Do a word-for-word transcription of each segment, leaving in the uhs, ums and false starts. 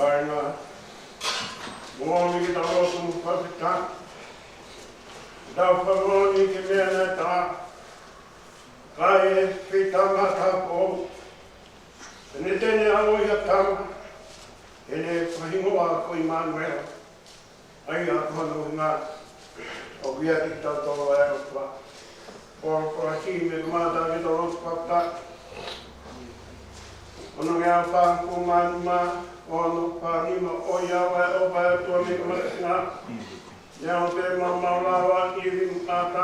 Kāinga, moʻoni ke tau lotu mo fakafetaʻi. Tau fakamoʻoni ki he meʻa naʻe tā, kae fita mata po. Pea ne tene ʻa e ʻOtua, ʻi heʻene fakahingoa ko ʻImanuela. ʻA ia ko hono ʻuhinga ʻoku ʻiate kitautolu ʻa e ʻOtua. ʻOku ou kole ke mou kamata ke tau lotu fakafetaʻi. Ono ngeau fā hongofulu mā nima, ono fā nima, ʻoiauē ʻa e ʻOtua mei he kamataʻanga. Neongo pē maumau lava ʻa ʻIvi mo ʻĀtama,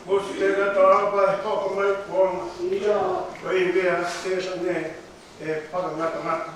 kuo ʻosi pē kātoa ʻa e hoko mai kuonga. Ko e ivi ʻa Sētane ʻe fakangatangata.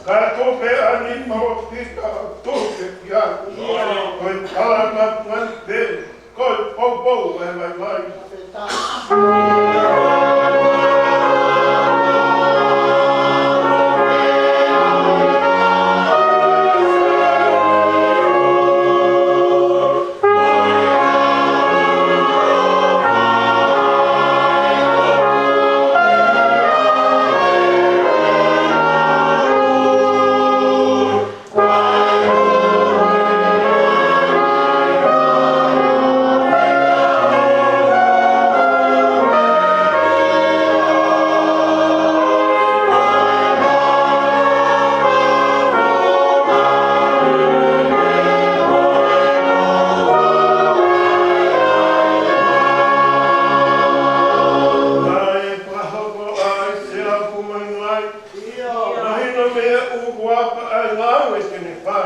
Ka tupe ani mo pika tupe kia. Ko e tala na tuan pe. Ko e poupou e vaivai. Mahino mei he ʻuhuapa ʻa e ngāue te ne fai.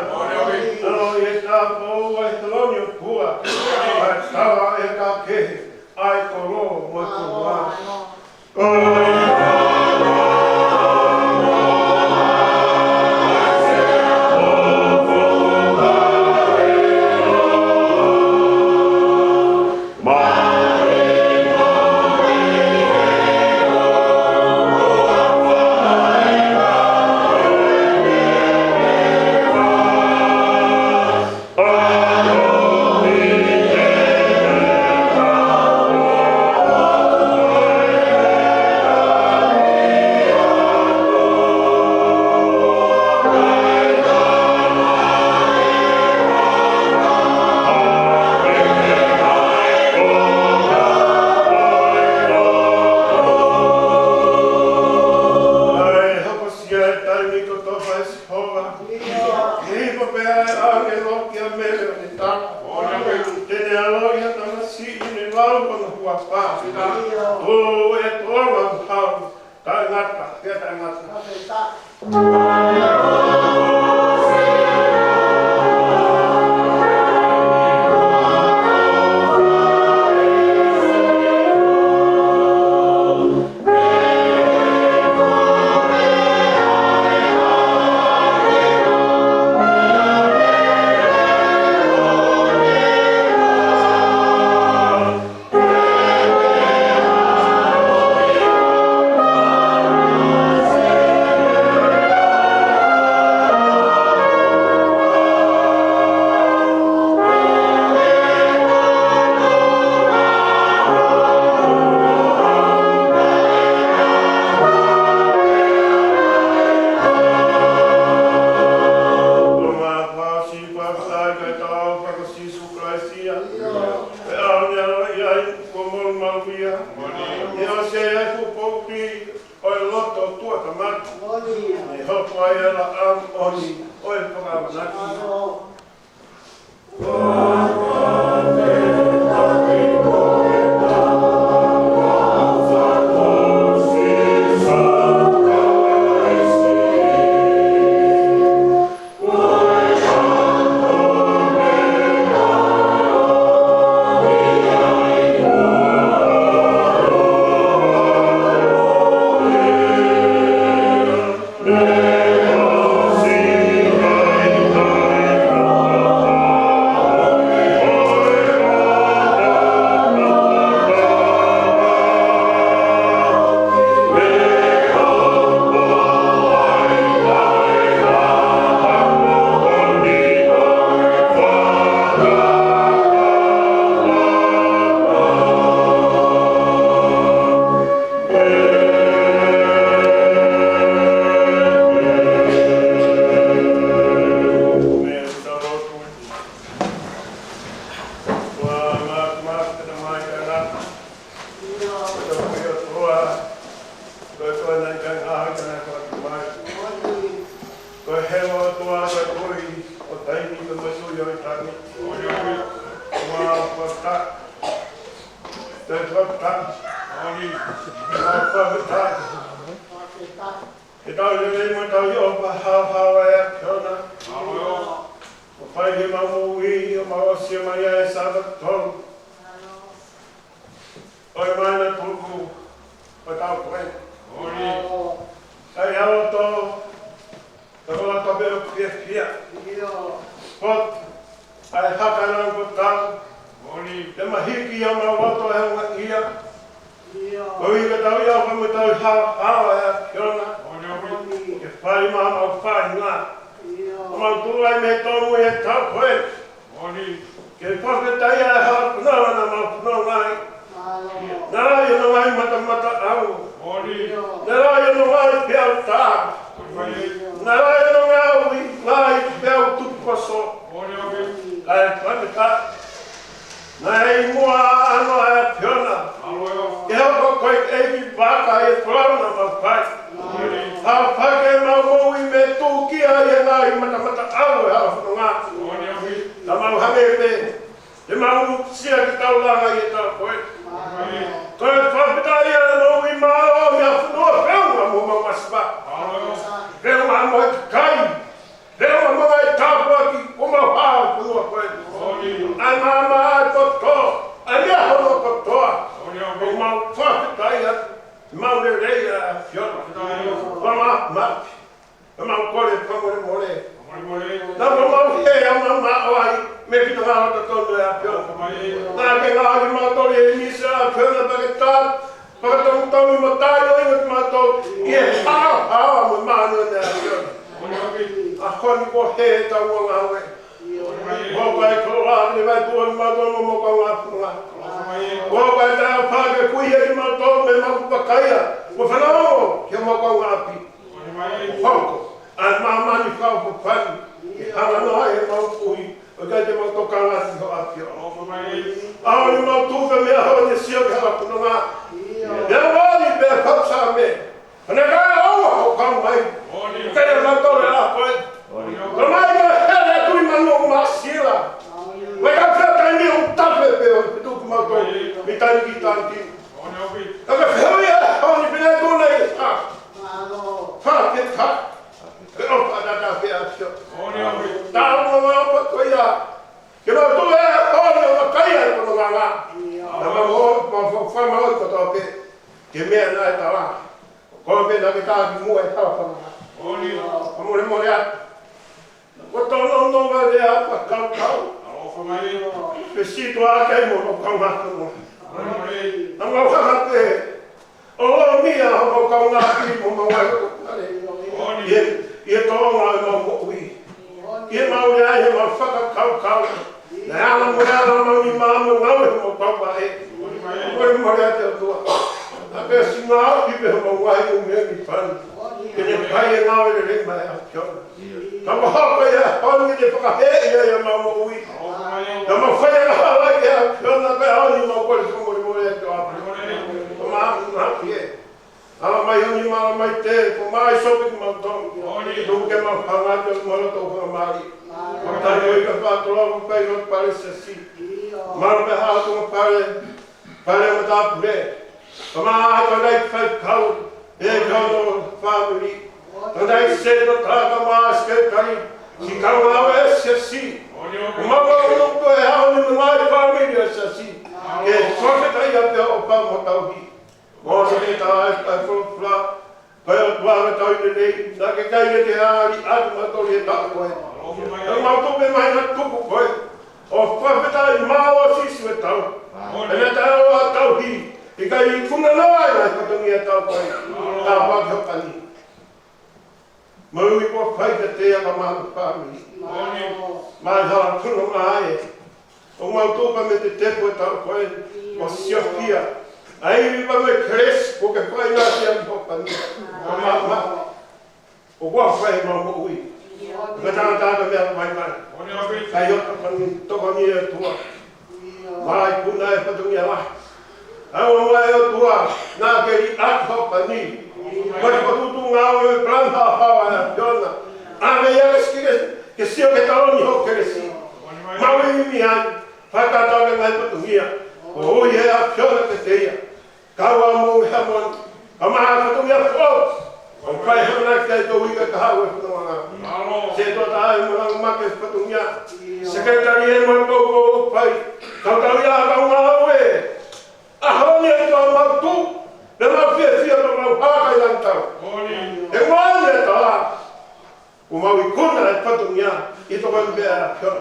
ʻAlo ʻi he tāpō ʻa e toloni ʻo Tua. ʻA e tala ʻe ka kehe ʻa e kolo mo e koloa. ʻA e hokosia e taimi kotoa ʻe Sihova. Ke hifo pē ʻa e ʻāngelo kia Mele ʻo ne tala. Te ne ʻaloʻi ha tamasiʻi ne lau hono huafa. Ko e tō lau hau. Taʻengata, pea taʻengata. Ko e ʻaho ni ʻa ia ʻoku mou maʻu ia. ʻI he ʻosi ʻa e fuʻu poʻuli ʻo e loto tuʻa kamata. ʻE hoko ai ʻa e laʻā moʻoni ʻo e fakaʻamanaki. Ko e koe naʻe ʻikai ngaahi ʻa e ʻOtua mai. Ko e hela ʻo e ʻOtua ko e kui ʻo taimi ko e motuʻa ʻo e tangi. Ko e fakataha. Ko e fakataha. Ko e fakataha. Ke tau lelei mo tau ʻi ʻOfa haohaoa ʻa e ʻAfiona. ʻO fai ʻemau moʻui, ʻo mau aʻusia mai ʻa e Sāpate tolu. ʻOi mai na tuku, ʻo tau koe. ʻOi. Sai ʻa e loto, ʻo Fiefia. ʻIo. Ko e haka ʻa e Langi Potau. Moʻoni. Te ma hiki ʻa homau loto he ʻaho ni. ʻIo. Ko e ʻuhi ka tau ʻi ai pē mo ʻetau hala, hala ʻa e ʻAfiona. Moʻoni. Ke fai mai homau faʻahinga. ʻIo. Homau tuʻu ai mei he tōmui ʻo e taʻu ko eni. Moʻoni. Ke fakafetaʻi ʻa e hala puna naʻa mau fononga ai. Mālō. Naʻe ʻi ai hono ngaahi matamataʻau. Moʻoni. Naʻe ʻi ai hono ngaahi peau tā. Moʻoni. Naʻe ʻi ai hono ngaahi, ngaahi peau tukuposo. Moʻoni. Kae fakafetaʻi. Naʻe ʻi muʻa ʻa e ʻAfiona. Mālō. Ke hoko ko e ʻEiki vaka ʻi he folau naʻa mau fai. Hafake ʻemau moʻui mei he tūkia ʻi he ngaahi matamataʻau ʻo e hala fononga. Ka mau hangē pē, te mau unukusia ki taulanga ʻi he taʻu ko eni. Ko e fakafetaʻi ʻa e moʻui māʻoniʻoni ʻa e fonua feʻunga mo homau masiva. Feʻunga mo e kakai. Feʻunga mo e ngaahi tāpuaki ʻoku mau hao ʻi he fonua ko eni. ʻA e maama, ʻa e poto, ʻa e meʻa hono kotoa. ʻOku mau fakafetaʻi atu. Mau lelei ʻa e ʻAfiona. Mau ma, ma, mau kole fakamolemole. Naʻa mau hē ʻa mau ma o ai mei he finangalo totonu ʻa e ʻAfiona. Naʻa ke ngaohi kimautolu ʻe he ʻīmisi ʻa e ʻAfiona pea ke tā, pea ke tauhi mo tauhi ʻo ʻiloʻi kimautolu ʻi he hala, hala mo e māʻoniʻoni ʻa e ʻAfiona. ʻAho ni kuo hē ʻetau ngāue. Ko e koloa ʻa e vai tuʻa ni mautolu mo homau kaungāfononga. Ko e taʻe fai ke kui ʻe kimautolu mei he maku pakaia mo fanongo ki homau kaungāʻapi. Hoko ʻa e māmani fakaʻofoʻofani ke hanga noa ʻemau kui ʻo ʻikai te mau tokanga ki ho ʻAfio. ʻAho ni mau tuku pē mei he ʻaho ni ʻo sio ki he hala fononga. Pea vali pea fakasame. Hona kae ʻoua ʻo kau mai. Moʻoni. Kae ʻoua ʻo tole ʻa koe. Moʻoni. Ka mai ka hele atu ʻi manu ʻo masila. Moʻoni. Mai ka fea taimi ʻo tafe pē ʻo tuku mau tō. Moʻoni. Mei taimi ki taimi. Moʻoni. Ka ka fea ia ʻaho ni pina tō nei. Fa ke fa. Ke ʻofa ʻatā pē ʻa sio. Moʻoni. Tālunga ʻa pa ko ia. Ke mau tō e ʻaho ni ʻo makai ai ko nganga. Na ma mo, ma fa, fa ma o ko tō pē. Ke meʻa naʻe tala. Ko pē naʻa ke tā ki muʻa e tau whanga. Moʻoni. Ka molemole atu. Ko tō no no ma lea pa kau kau. ʻAlofa mai. Pe si tua kai mo no kau ma no. Moʻoni. Na mau hanga pē. ʻO lo mi a ho kau ngā ki mo mau ai ko pare. Moʻoni. ʻI he, ʻi he tō ngā mau moʻui. ʻI he mau lea, ʻi he mau fakakaukau. Naʻe ala mo e ala mau ni mā mo ngāue mo papa e. Moʻoni mai. Moʻoni mai ʻa e ʻOtua. Naʻa ke si ngā ki pe mo ngāue mo me ni pani. Ke ne kai e ngāue lelei mai ʻa Kiona. Ka mo hapa ia, pani ke fakahē ia ia mau moʻui. Ka mo fai ia hala ia, Kiona ka au ni mau kole fakamolemole ʻa e ʻOtua. Ka ma, ma pie. Ala mai honi mala mai te, ko mai sopi ki mau tau. Moʻoni. Tuku ke mau hanga te mau tau hanga mali. Moʻoni. Ka tau oi ka pa tolo ko kai ro pale se si. Mau pe ha tu pale, pale ma ta pule. Ka ma ai ka nai fai kau, e kau no family. Ka nai se no ta ka ma se kai, si kau ma e se si. Moʻoni. Ko mau no ko e ha ni mai family e se si. Ke soke kai a pe o pa mo tau hi. Mōsese ka ai ka folofola, ka ʻi ai ʻa e ʻOtua ʻa e tau ʻi he nei, naʻa ke kai ke te ʻalu atu ma toli e taʻu ko ē. Ka mau tupe mai na tuku ko ē. ʻO fakafetaʻi mālō Sīsū e tau. ʻE na tau a tau hi, ʻikai ikuna noa ʻa e fatongia tau ko ē. Ka paki ho pani. Moʻui kuo fai kiate ia ka malu fāmili. Moʻoni. Mai hala tunu mai. ʻO mau tupa mei he tepu e tau ko ē. ʻO siofia. ʻAi ni pa mei kelesi, kuo ke fai na sia ni hopa ni. Ka ma, ma. ʻO kuo fai mau moʻui. Ka tangata ka mea mai mai. Moʻoni ʻaupito. Ka ʻi ʻo ka pani, tokoni e ʻOtua. Mai puna e fatongia lahi. ʻAua mai ʻOtua, naʻa ke li atu ho pani. Mai fatutu ngāue plan ha hawa e Fiona. ʻA me ia ke sio ke, ke sio ke taloni ho kelesi. Mau ʻi mi ai, fakatau ke ngai fatongia. Ko ui e ʻa Fiona ke te ia. Kau a mo e hamon. Ka maha fatongia fo. ʻO fai hana ki ai tō ika ka hau e fatongia. Se tō tā e mo langa make fatongia. Sekretari e mo e pau pau ʻo fai. Kau tau ia kau ngāue. ʻAho ni e tō mau tū. Pea mau fiefia pea mau haka ʻi lantau. E wani e tā. ʻOku mau ikuna e fatongia ʻi he toko eni pē ʻa e ʻAfiona.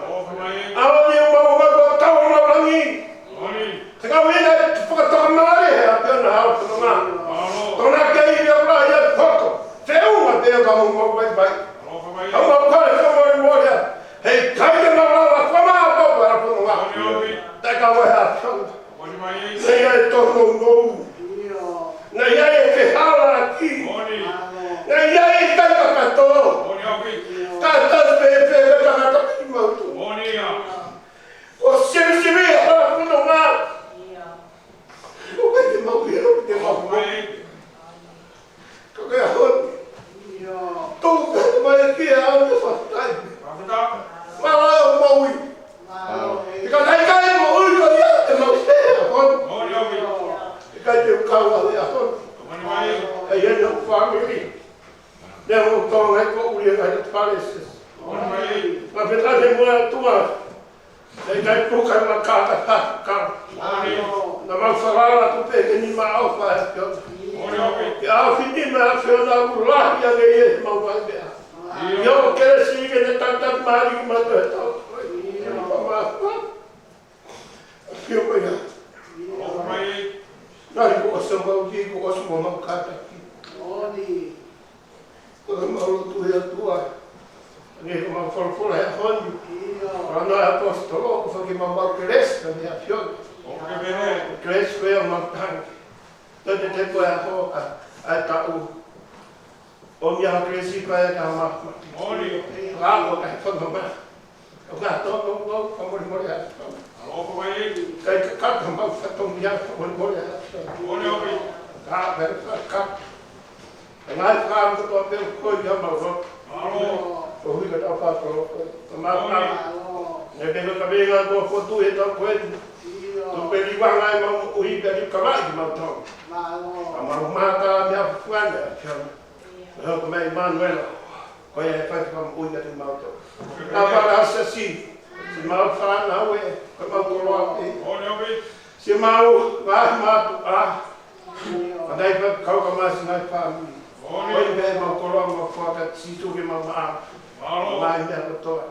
ʻAho ni ʻoku mau ʻalu ʻo tau ʻo mau langi. Te kau ina e fakatoka mālie ʻa e ʻAfiona ʻa e fononga. Tona kei ia ʻoku lahi ʻa e poto. Feʻunga pē ka mau mau vaivai. Ka mau kole fakamolemole ā. Heʻikai te mau lava fakamāʻopoʻopo ʻa e fononga. Te kau e ʻAfiona. Naʻe ʻi ai e tōnounou. Naʻe ʻi ai e fehālaaki. Naʻe ʻi ai e taimi kakato. Ka tau pehē pē ka tangata ki mau tu. ʻO sivisivi ʻa e fononga. ʻOku ʻikai te mau ʻilo, te mau. Ka ko e ʻaho ni. Tau pehē mai ki he ʻAfiona, fakafetaʻi. Mālō e moʻui. He ka ʻikai ke moʻui ko ia, te mau pehē ʻaho ni. He ʻikai te u kau au he ʻaho ni. ʻE ia no family. Ne o tō ngai ko uli ngai te paleses. Fakafetaʻi mo e ʻOtua. Naʻe ʻikai puka ma ka ka ka ka. Naʻa mau falala atu pē ke ni ma au fa e pio. Ke au fiti ma ʻAfiona ʻoku lahi ange ʻi he mau vai pea. Ia o kelesi ke ne tangata mali ma to e tau. Ia ma fa. Pio ko ia. Naʻe ko ʻosi mau ki, ko ʻosi mau kātaki. Ko e mau lotu he ʻOtua. Ange ko e mau folofola he ʻaho ni. Ko e ʻapisetolo, ko e fai ke mau maʻu kelesi, ka mei he ʻAfiona. Kelesi ko ia mau tangi. Tau te te ko e ʻaho, ʻa, ʻa e taʻu. ʻOmi ʻa e kelesi ko ia ka ma, ma. Ka ko e fanga ma. ʻOku ʻi ai e tōnounou, fakamolemole ā. ʻIkai ke kata mau fatongia, fakamolemole ā. Ka, ka, ka. Ngaahi fakamolemole kotoa pē ʻoku ʻi ai ʻa mau loto. Ko e hui ka tau fakaloto. Ka mau ka. Ne pē ka pē ngaahi ko fotu he tau ko eni. Tau pē liva ngaahi mau ui pē liva ka mai ki mau tau. Ka mau mata mea fuana. Ka mau mai Manuela. Ko ia e fai fakamoʻui kiate kimautolu. Ka fakaʻasi, siʻi mau fānau ē, ko e mau koloa pē. Siʻi mau ngaahi mātuʻa. Ka naʻe fai kau ka masi ngaahi fāmili. Ko ia pē mau koloa mau foaki atu Sīsū ke mau maʻa. Ngaahi meʻa kotoa.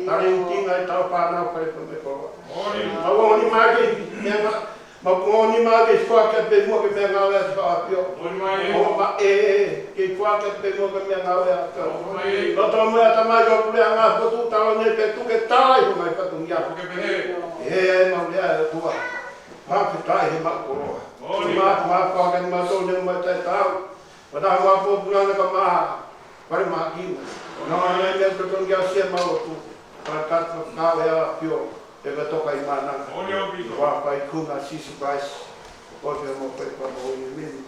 Talēniti ngaahi tau fānau fale ko e meʻa koloa. Mau ʻohoni mai ke meʻa Mau ʻohoni mai ke foaki atu pē muʻa ke meʻa ngāue ʻa e ʻAfiona. ʻOhoni mai ē. ʻOhoni mai ē, ke foaki atu pē muʻa ke meʻa ngāue ʻa e ʻAfiona. ʻOhoni mai ē. Loto mo e ʻatamai ʻo e puleʻanga ʻo e potu, taloni pē tuku ke tala ʻi he ngaahi fatongia. ʻOku ke pehē. ʻE, ʻe mau lea ʻe ʻOtua. Fakafetaʻi he mau koloa. ʻOhoni. Mau, mau foaki atu mau tau ne mau taʻetaau. Pata mau pōpula na ka mā. Pare mā kina. Nau ʻanai meʻa ʻoku totonu ke ʻasi ʻe mau ʻOtua. Pata kata fakau ʻe ʻAfiona. Pea ka toka ʻi mānanga. ʻOhoni ʻAfiona. Wa pai kuna Sīsū Kalaisi. Ko te mo pe pa mo i mimi.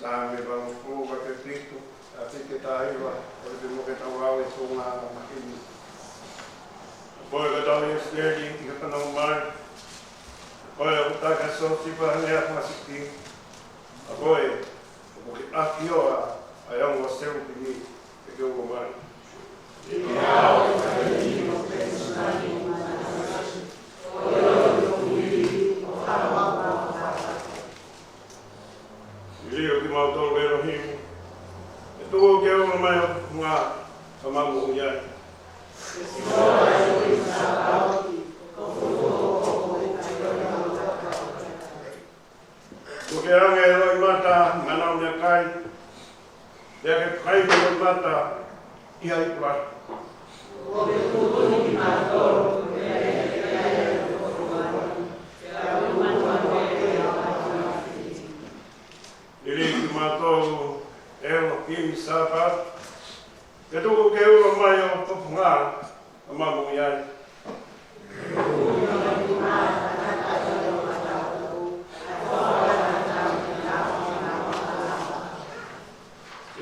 Saame valungofulu mā fitu, ʻa ia ke tau hiva, ʻo lele pē mo ke tau lau e founga maheni. Ko koe ko e tau ʻIsileli, ʻi he fanongo mai. Ko koe ʻoku taki ʻa Siosifa, ne a fasi ki. ʻA ia ko koe, ʻoku ke ʻafioʻi ʻa e ongo selupimi, ke ke ulo mai. Liliu kimautolu ʻe ʻElohimu, ke tuku ke ulo mai ʻa e fofonga, ka mau moʻui ai. Kuo ke ange e loʻimata maʻa honau meʻakai, pea ke fakaʻilo e loʻimata ʻi ha ipu lahi. Liliu kimautolu ʻe ʻElohimi Sāpaoti, ke tuku ke ulo mai ʻa e fofonga, ka mau moʻui ai.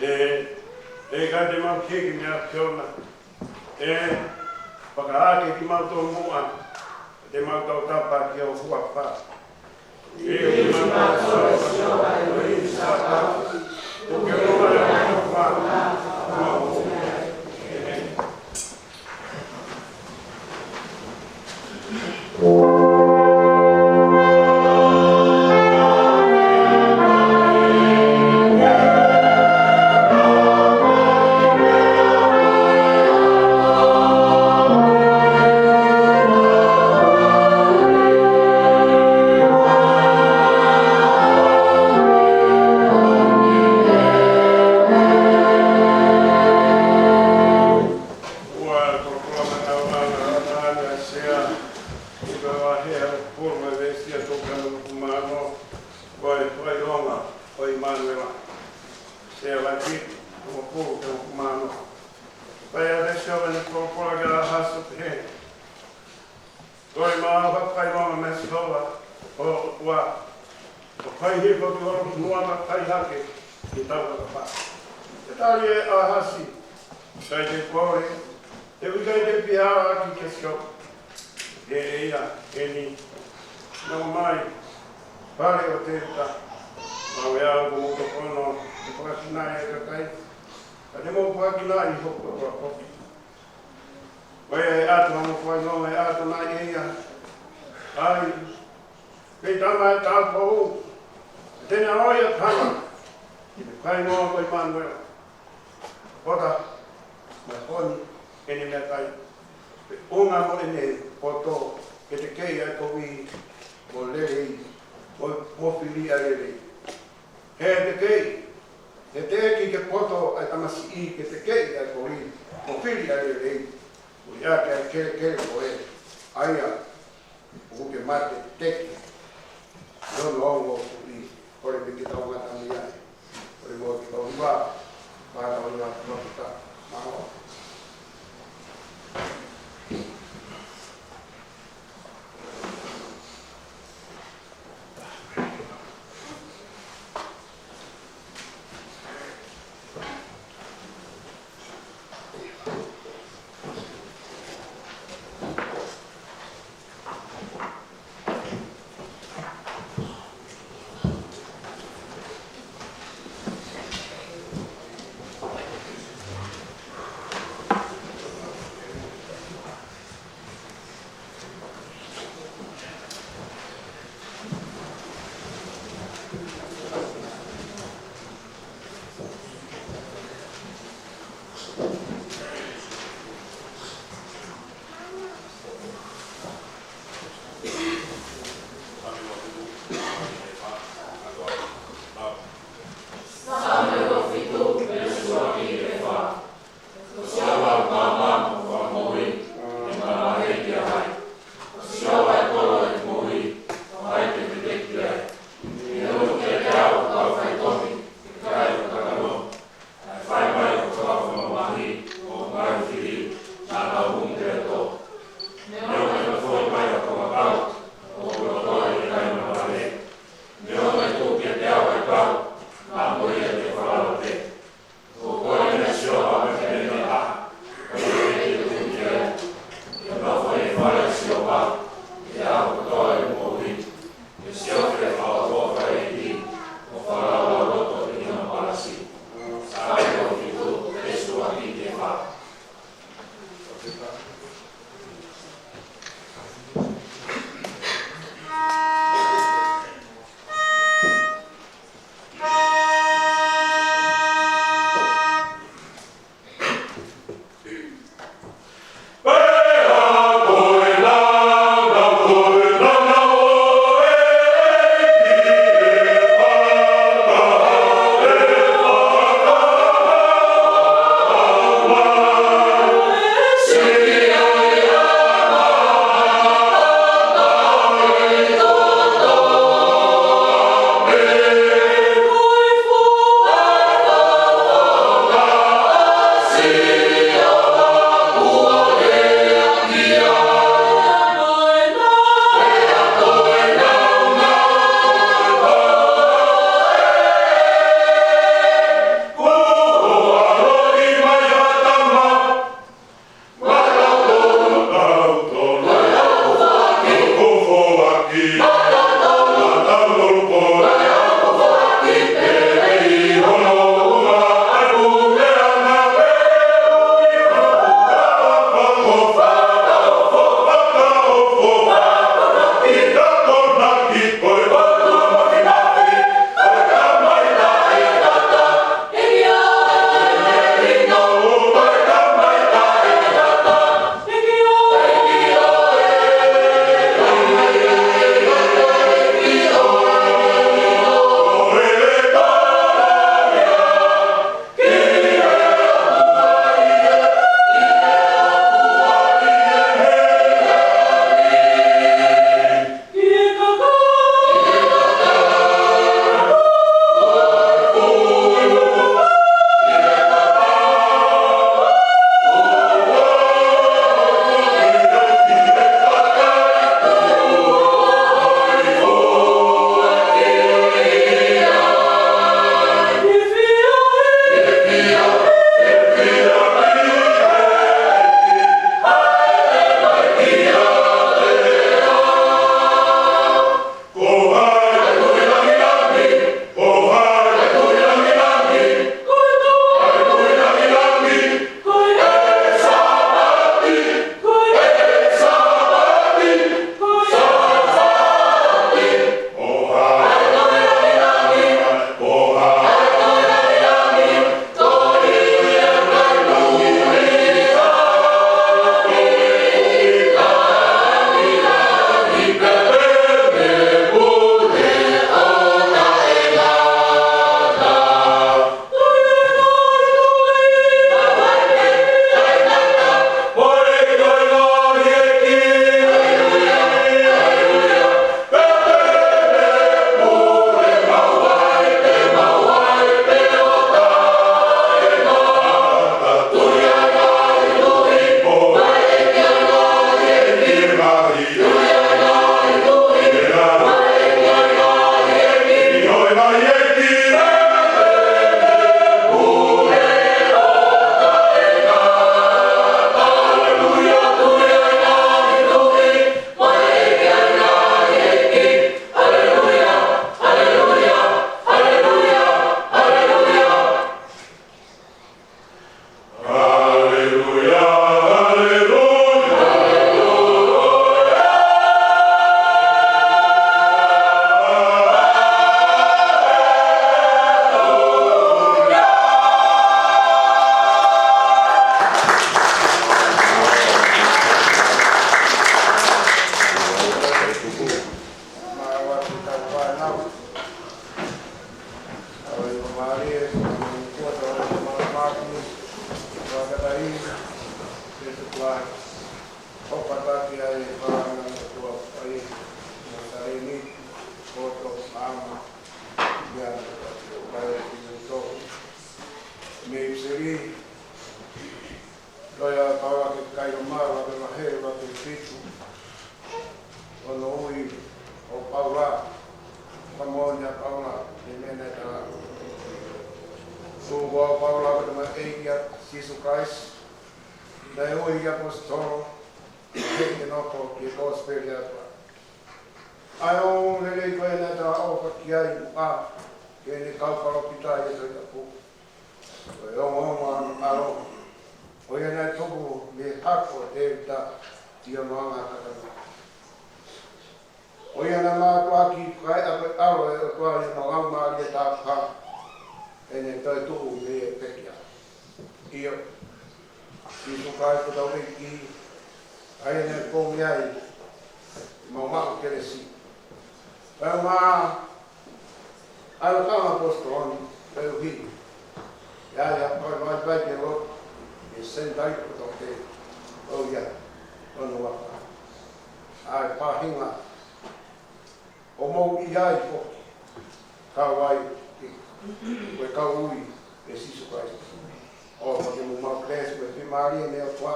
ʻE, ʻe ʻikai te mau hiki mei he ʻAfiona. ʻE, fakaake kimautolu muʻa, te mau tautapa ki ho huafa. Ua ko e koloa matau ʻa e ʻOtua ʻa Aisea, ʻi he vahe ʻe hongofulu mo e veesi ʻe tolungofulu mā ono, ko e fakaʻilonga ʻo ʻImanuela. ʻAisea vahe hongofulu mo e tolungofulu mā ono. Pea ʻa e Sihova naʻe folofola kia ʻAhasi ʻo pehē, Toe maʻu ha fakaʻilonga mei Sihova, ʻa e ʻOtua, ʻo fai hifo ki hono fonua mo fai hake ki he tauʻatāina. Pea tali ʻe ʻAhasi, ʻIkai te u kole, he ʻoku ʻikai te u pīhaʻi ʻaki kia Sihova. Pehē ʻe ia, Ko eni, nau mai, fale ʻo Tēvita, maʻu ʻe au ko hoku tokoni, ke fakakinaʻi e kakai, ka te mou fakakinaʻi hoku ʻotua kovi. Ko ia ʻe ʻatu hano fakaʻilonga ʻe ʻatu mai ʻe ia. ʻAi, ko e tama ʻe taupou, te ne ʻaloʻi ʻa e tama, ʻe fakaʻilonga ko ʻImanuela. Pota, mo e honi ʻene meʻakai, pea ʻunga mo ʻene poto, ke tekeʻi ʻa e kovi mo e lelei, mo, mo fili ʻa e lelei. He tekeʻi, he teʻeki ke poto ʻa e tamasiʻi ke tekeʻi ʻa e kovi mo fili ʻa e lelei, mo ia ke ʻai kelekele ko ē, ʻa ia ʻoku ke mate teki. Nono ongo kui, kole pē ke tau ngata mei ai. Kole mo ke tau hiva, pea tau hiva, tau hiva, mālō. Saame uofitu, veesi ua ki he fā. Ko Sihova ʻoku maama mo fakamoʻui, ʻe manavahē kia hai? Ko Sihova ʻa e kolo ʻo ʻeku moʻui, ko hai te u fepeki ai? He ʻoku ʻiate au ʻa e kau faitohi, ʻikai ʻa e kau kakano. Naʻe fai mai ʻa e kau fakamamahi, ʻo Hoʻo kātaki ai e fānau ʻa e ʻOtua ʻi Selūsalema, poto, ʻAma, ia na ʻo ʻai ki he tō. Mei Seli, loea Paula ki he kakai Loma, vahe, vahe, vahe fitu. Hono ui ʻo Paula, fakamoʻoni ʻa Paula, he meʻa naʻe tala. Tuku ʻa Paula ko e tamaioʻeiki ʻa Sīsū Kalaisi, naʻe ui ʻaposetolo, he ke nofo ki he kosipeli ʻa e ʻOtua. ʻA e ongoongolelei ko ē naʻe talaʻofa ki ai muʻa, ki heʻene kau palōfita ʻi he Tohi Tapu. Ko e ongoongo ʻa hono ʻAlo, ko ia naʻe tupu mei he hako ʻo Tēvita, ʻi hono anga ʻa e kakano. Ko ia naʻe mātuʻaki fakaeʻa ko e ʻAlo ʻo e ʻOtua ʻi hono Laumālie Tapu, ʻene toetuʻu mei he pekia. ʻIo, Sīsū Kalaisi ko hotau ʻEiki, ʻa ia naʻe poongi ai ʻemau maʻu kelesi. Pea ʻoku ma ʻa e lakanga ʻaposetolo ni, koeʻuhi ke ʻi ai ha fakavaivai ke lotu ʻi he Senitaile kotoa pē, ʻo ia hono ʻAlo. ʻA e faʻahinga ʻoku mou ʻi ai foki, kau ai ki, ko e kau ui ʻe Sīsū Kalaisi. ʻOfa ke mou maʻu kelesi mo e fiemālie mei he ʻOtua,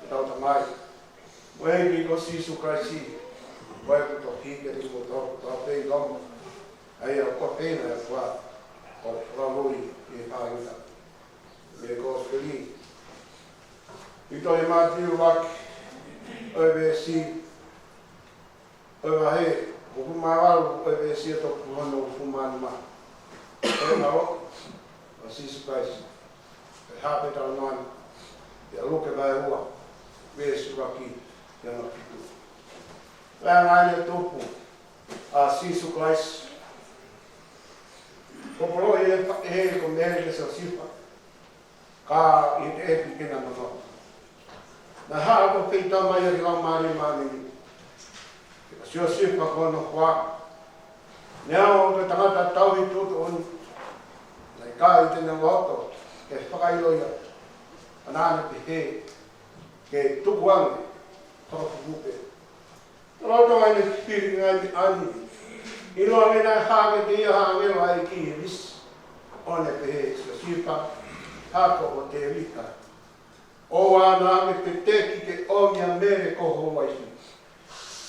ʻetau Tamai, mo e ʻEiki ko Sīsū Kalaisi, ko e kutohi ke te mo tau tau pē i lomo. ʻA ia ko e pena e fua, ʻo fakamoʻoni ʻi he fāinga. Mei he kosipeli, ʻi he tohi Mātiu vahe, ʻo e veesi, ʻo e vahe hongofulu mā valu, ʻo e veesi ʻe toko hongofulu mā nima. Ko e ʻAlo ʻo Sīsū Kalaisi. Ko e hā pē talanoa ni, ʻia Luke vahe ua, veesi ʻuluaki ki hono fitu. Pea naʻe tupu ʻa Sīsū Kalaisi, ko e poloʻi ʻe he faʻē ko Mele kia Siosefa, ka ʻi he teʻeki ke na nofo. Naʻe haʻu ʻo feitama ia ʻi he Laumālie Māʻoniʻoni kia Siosefa ko hono hoa. Neongo ko e tangata tauhi tuʻutuʻuni, naʻe ʻikai te ne loto ke fakaʻilo ia, ka naʻa ne pehē ke tuku ange, fakatupu pē. Lolotonga ʻene fifili ngaahi meʻa ni, ʻiloange naʻe hā kiate ia ha ʻāngelo ʻa e ʻEiki ʻi he visi, ʻo ne pehē, Siosefa, hako ʻo Tēvita, ʻoua naʻa ke feteki ke ʻomi ʻa Mele ko ho uaifi.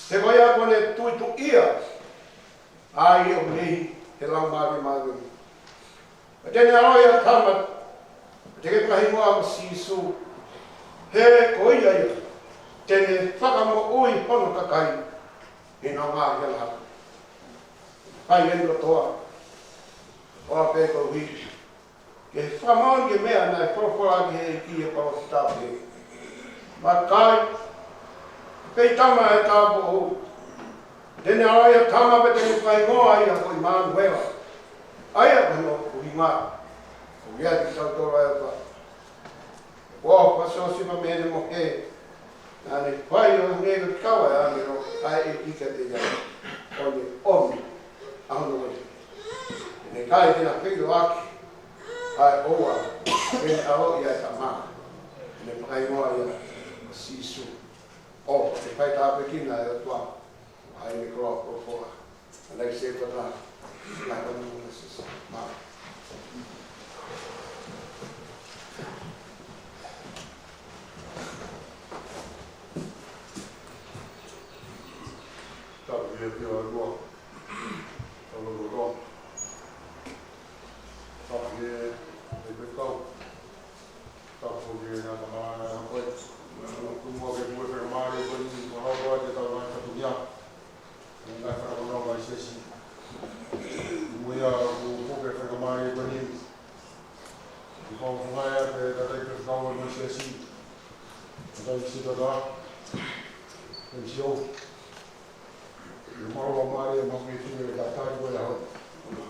He ko ia kuo ne tuituʻia ʻa ia mei he Laumālie Māʻoniʻoni. Pea te ne ʻaloʻi ʻa e tama, te ke fakahingoa ko Sīsū, he ko ia ia te ne fakamoʻui hono kakai ʻi heʻenau ngaahi angahala. Fai eni kotoa, ʻo aʻu pē koeʻuhi ke fakamoʻoni ki he meʻa naʻe folofola ki he ʻEiki ʻi he palōfita pehē, Vakai, feitama ʻe tāupoʻou, te ne ʻaloʻi ʻa e tama pea te ne fakahingoa ia ko ʻImanuela. ʻA ia ko hono ʻuhinga, ʻoku ʻiate kitautolu ʻa e ʻOtua. Kuo ʻofa ʻa Siosefa mei heʻene mohe, naʻa ne fai ʻo hangē ko e kau ʻa e ʻāngelo ʻa e ʻEiki kiate ia, ʻo ne ʻomi ʻa hono uaifi. He naʻe ʻikai te na feʻiloaki ʻa e ʻoua ke ne ʻaloʻi ʻa e tama, ne fakahingoa ia ko Sīsū. ʻO, ʻe fai tāpuekina ʻe he ʻOtua ʻa e koloa folofola. Anaisei kota, na kanu na sisi. Ma. Tapu ki he ʻOtua. Tapu ki he ʻOtua. Tapu ki he ʻEiki. Tapu ki he ngaahi tamai, ngaahi tamai. Tuku muʻa ke mou fakamālō ko eni, ko e hau ko ē te tau ngaahi katukia. Ngaahi fakamanava ʻa e siasi. Mo ia ʻoku puke fakamālō ko eni. ʻOku fakafunga ia pē tata i pē fakaua mo e siasi. Tata i si tata. Thank you. ʻI he mālō mālie mo e fiefia ʻi he tataki ko e ʻaho ni.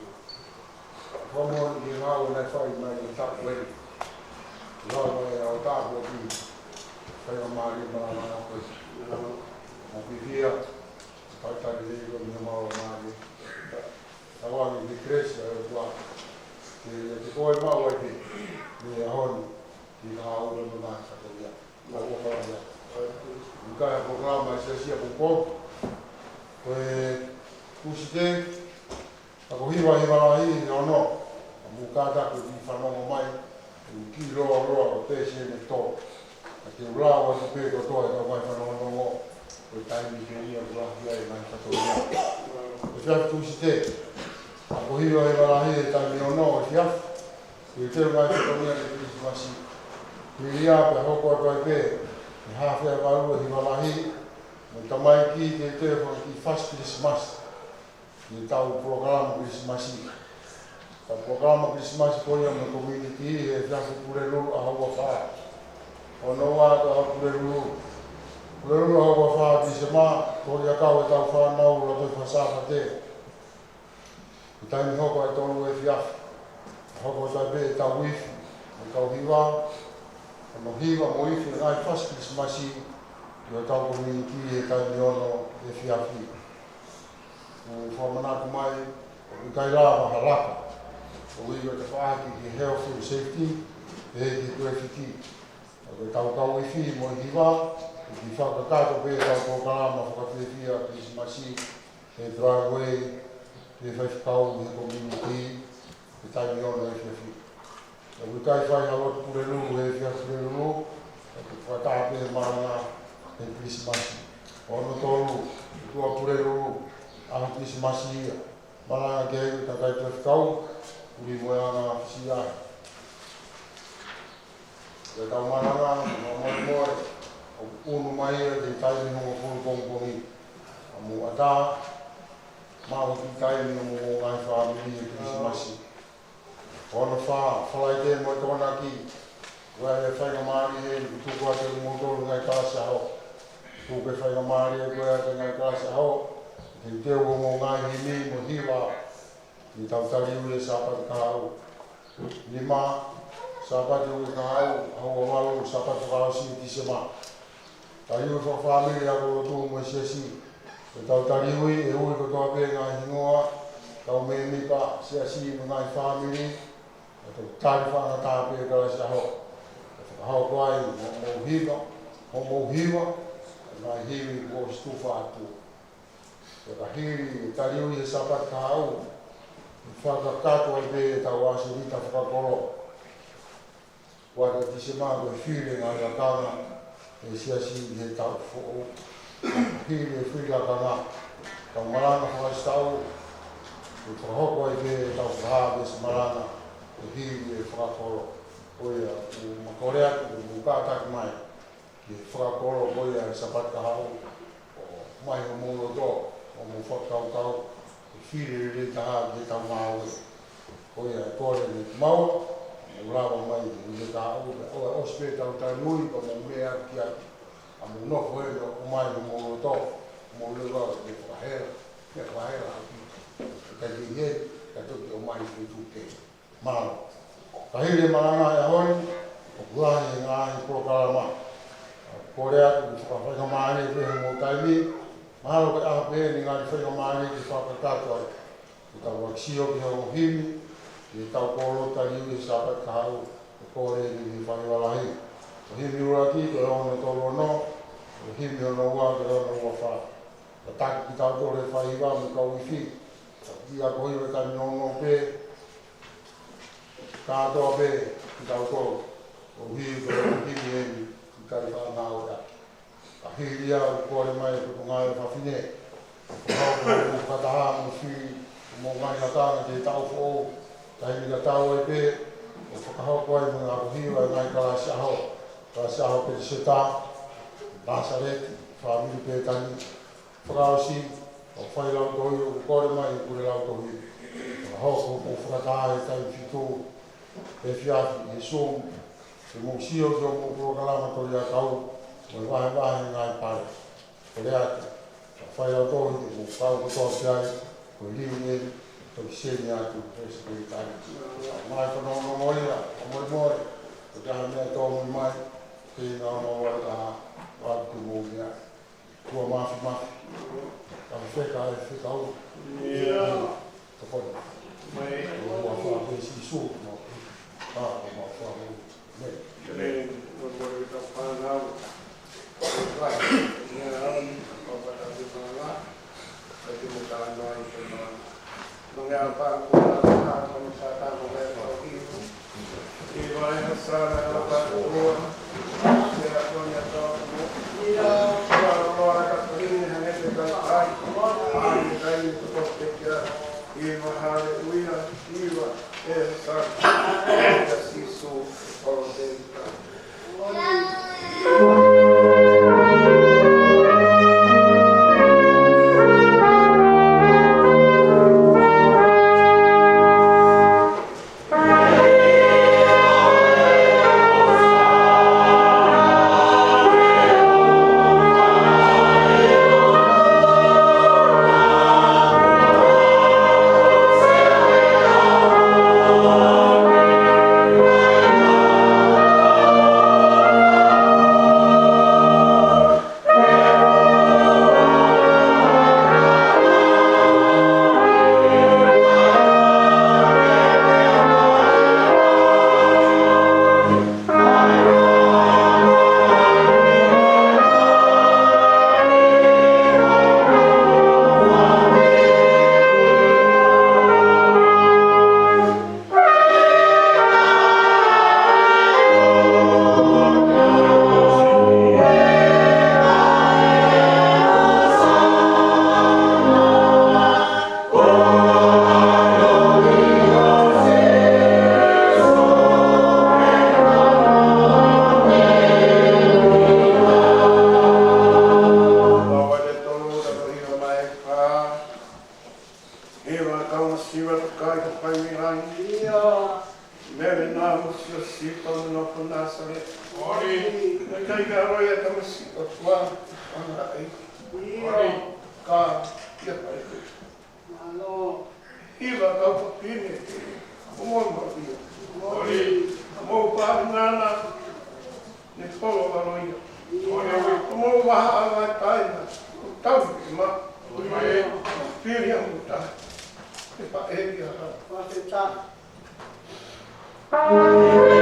Fakamoʻoni ki he ngāue naʻe fai mai ʻi he taʻu ko eni. Ngāue mai ʻa e ʻOtua ko ē. Faingamālie mo e mālō ko ē. Mo e fiefia. Tataki lelei ko e meʻa mālō mālie. Tauange ki he kelesi ʻa e ʻOtua. Ke, ke koe maʻu ai pē. Mei he ʻaho ni. Ki he ʻaho ni mo e mātuʻa ko ia. Ka ua ka ia. Mou ʻikai ha polokalama ʻa e Siasi ʻapongipongi. Ko e Tūsite, ʻaho hiva, hiva lahi, ʻi he ono. Ka mou kātaki ke fanongo mai, ʻoku kiʻi lōloa ʻo pēseti ʻe tolu. Ka te u lau atu pē kotoa ʻetau ngaahi fanongonongo, ko e taimi pē ia ʻoku lahi ai e ngaahi fatongia. Efiafi Tūsite, ʻaho hiva, hiva lahi, he taimi ono ʻo e efiafi. Ko e teuteu ngaahi fatongia ki he Kilisimasi. Hili ia pea hoko atu ai pē, he haafe ʻa e valu ʻo e hiva lahi, mo e tamaiki teuteu fakakiʻi fasi Kilisimasi. ʻI heʻetau polokalama Kilisimasi. Ko e polokalama Kilisimasi ko ia mo e community he efiafi Pulelulu ʻaho ua fā. Ono ua ʻo e ʻaho Pulelulu. Pulelulu ʻaho ua fā Tīsema, ko ia kau ʻetau fānau ʻo e Lotu Fakasāpate. Ko e taimi hoko ʻa e tolu efiafi. Hoko atu ai pē ʻetau ifi, mo e kau hiva, mo e hiva mo ifi e ngaahi fasi Kilisimasi, ʻi hotau community he taimi ono efiafi. ʻOku fakamanatu mai, ʻoku ʻikai lava ha laka, ʻoku ʻikai ke faʻaki ki he health and safety, pe ki he tuēfiki. Ko ʻetau kau ifi mo e hiva, ʻoku kiʻi fakakakato pē ʻetau polokalama fakafiefia Kilisimasi, he driveway, he faifekau, he community, he taimi ono efiafi. ʻOku ʻikai fai ha lotu Pulelulu he efiafi Pulelulu, ʻoku fakataha pē he malanga he Kilisimasi. Ono tolu, ʻi tuʻa Pulelulu, ʻaho Kilisimasi ia. Malanga ki ai e kakai faifekau, ʻuli mo e anga fisiahi. Ko ʻetau malanga, mo e moemoe, ʻoku ʻunu mai ia ki he taimi hongofulu pongipongi. Ka mou ʻatā, maʻu ha kiʻi taimi ʻo mo e ngaahi fāmili he Kilisimasi. Ono fā, Falaite mo e Tokonaki, ko e faingamālie eni ke tuku atu ʻe moutolu e ngaahi kalasi ʻaho. Tuku e faingamālie ko ia ʻo e ngaahi kalasi ʻaho, ke teuteu hoʻomou ngaahi himi mo e hiva, ke tau taliui e Sāpate kahaʻu. Nima, Sāpate uike kahaʻu, ʻaho ua valu, Sāpate fakaʻosi ʻi Tīsema. Taliui fakafāmili, ako lotu mo e siasi. Ke tau taliui, ʻe ui kotoa pē ngaahi hingoa, kau mēmipa siasi mo e ngaahi fāmili, ke tau tali fakaʻatā pē e kalasi ʻaho. Ke fakahoko ai hoʻomou hiva, hoʻomou hiva, ngaahi himi kuo ʻosi tufa atu. Pea ka hili e taliui he Sāpate kahaʻu, ʻe fakakakato ai pē ʻetau ʻasenita fakakolo. Kuata Tīsema ko e fili e ngaahi lakanga ʻa e siasi ʻi he taʻu foʻou. Hili e fili lakanga, tau malanga fakaʻosi taʻu, ʻe fakahoko ai pē ʻetau fakahā pē se malanga, ʻe hili e fakakolo. Ko ia, ʻoku ou kole atu, ʻoku mou kātaki mai ki he fakakolo ko ia he Sāpate kahaʻu, ʻo mai hoʻomou loto, hoʻomou fakakaukau, ke fili lelei taha ki heʻetau ngāue. Ko ia ʻe kole ʻe he Tamai, mou lava mai ki he uike kahaʻu, pea ʻosi pē ʻetau taliui, pea mou meʻa ki ai. ʻA mou nofo heni ʻo ʻomai hoʻomou loto, mou lava ke fakahela, ke fakahela ʻaupito. Ka ki he, ka toki ʻomai ki tuke. Mālō. Ka hili e malanga he ʻaho ni, ʻoku lahi e ngaahi polokalama. Kole atu ke fakafaingamālie pē hoʻomou taimi. Mahalo ko e ʻaho pehē ni ngali faingamālie ke fakakakato ai. Ke tau fakasio ki he ongo himi, ke tau kolo taliui he Sāpate kahaʻu, ʻe kole eni ki he faiva lahi. Ko e himi ʻuluaki, ko e ono tolu ono, ko e himi ono ua, ko e ono ua fā. Kātaki kitautolu he faiva mo e kau ifi. Ka ʻi he ako hiva ka nongo pē. Kātoa pē kitautolu. ʻOku hili ko e himi eni, ʻikai faʻa ngāue ʻaki. Ka hili ia ʻoku kole mai e Potungāue Fafine. Ka hoko mo fakataha mo fili, mo ngaahi lakanga ki he taʻu foʻou. Taimi tatau ai pē, ʻo fakahoko ai mo e ako hiva e ngaahi kalasi ʻaho. Kalasi ʻaho Petiseta, Nāsaleti, Fāmili Pētani. Fakaʻosi, ʻo fai lautohi, ʻoku kole mai ʻe kule lautohi. Fakahoko hoʻomou fakataha he taimi fitu efiafi he Zoom, ke mou sio ki hoʻomou polokalama taliakau, mo e vahevahe ngaahi pale. Kole atu, ʻo fai lautohi, ke mou kau kotoa ki ai, ko e liliu eni, toki seni atu, Palesiteni Tani. Mai fanongonongo ia, ʻo molemole, ko e taha meʻa tōmui mai, ke ina ono ua taha, ʻoatu ki hoʻomou meʻa. Tua Mafimafi. Ka feka e fekau. Ia. Tokoni. Mai. Ua fā pe Sīsū, mo. Ka, ko ma fā mo. Mē. Mē, mo, mo, ka fānau. Hiva kau masiva, ka kai ka pai mei langi. Ia. Mele na mo Siosifa mo Nopo Nāsaleti. Moʻoni. Naʻe ʻikai ke ʻaloʻi ʻa e tamasiʻi ʻOtua ʻi ʻAfio. Ia. Moʻoni. Ka ia pai. Mālō. Hiva kau fafine. Ko mo mo ia. Moʻoni. Mo pa nana. Ne polo valoia. Moʻoni. Ko mo vaha ava taina. Ko tau ke ma. Moʻoni. Pili a muta. Ke pa e ia ha. Fakafetaʻi. Moʻoni.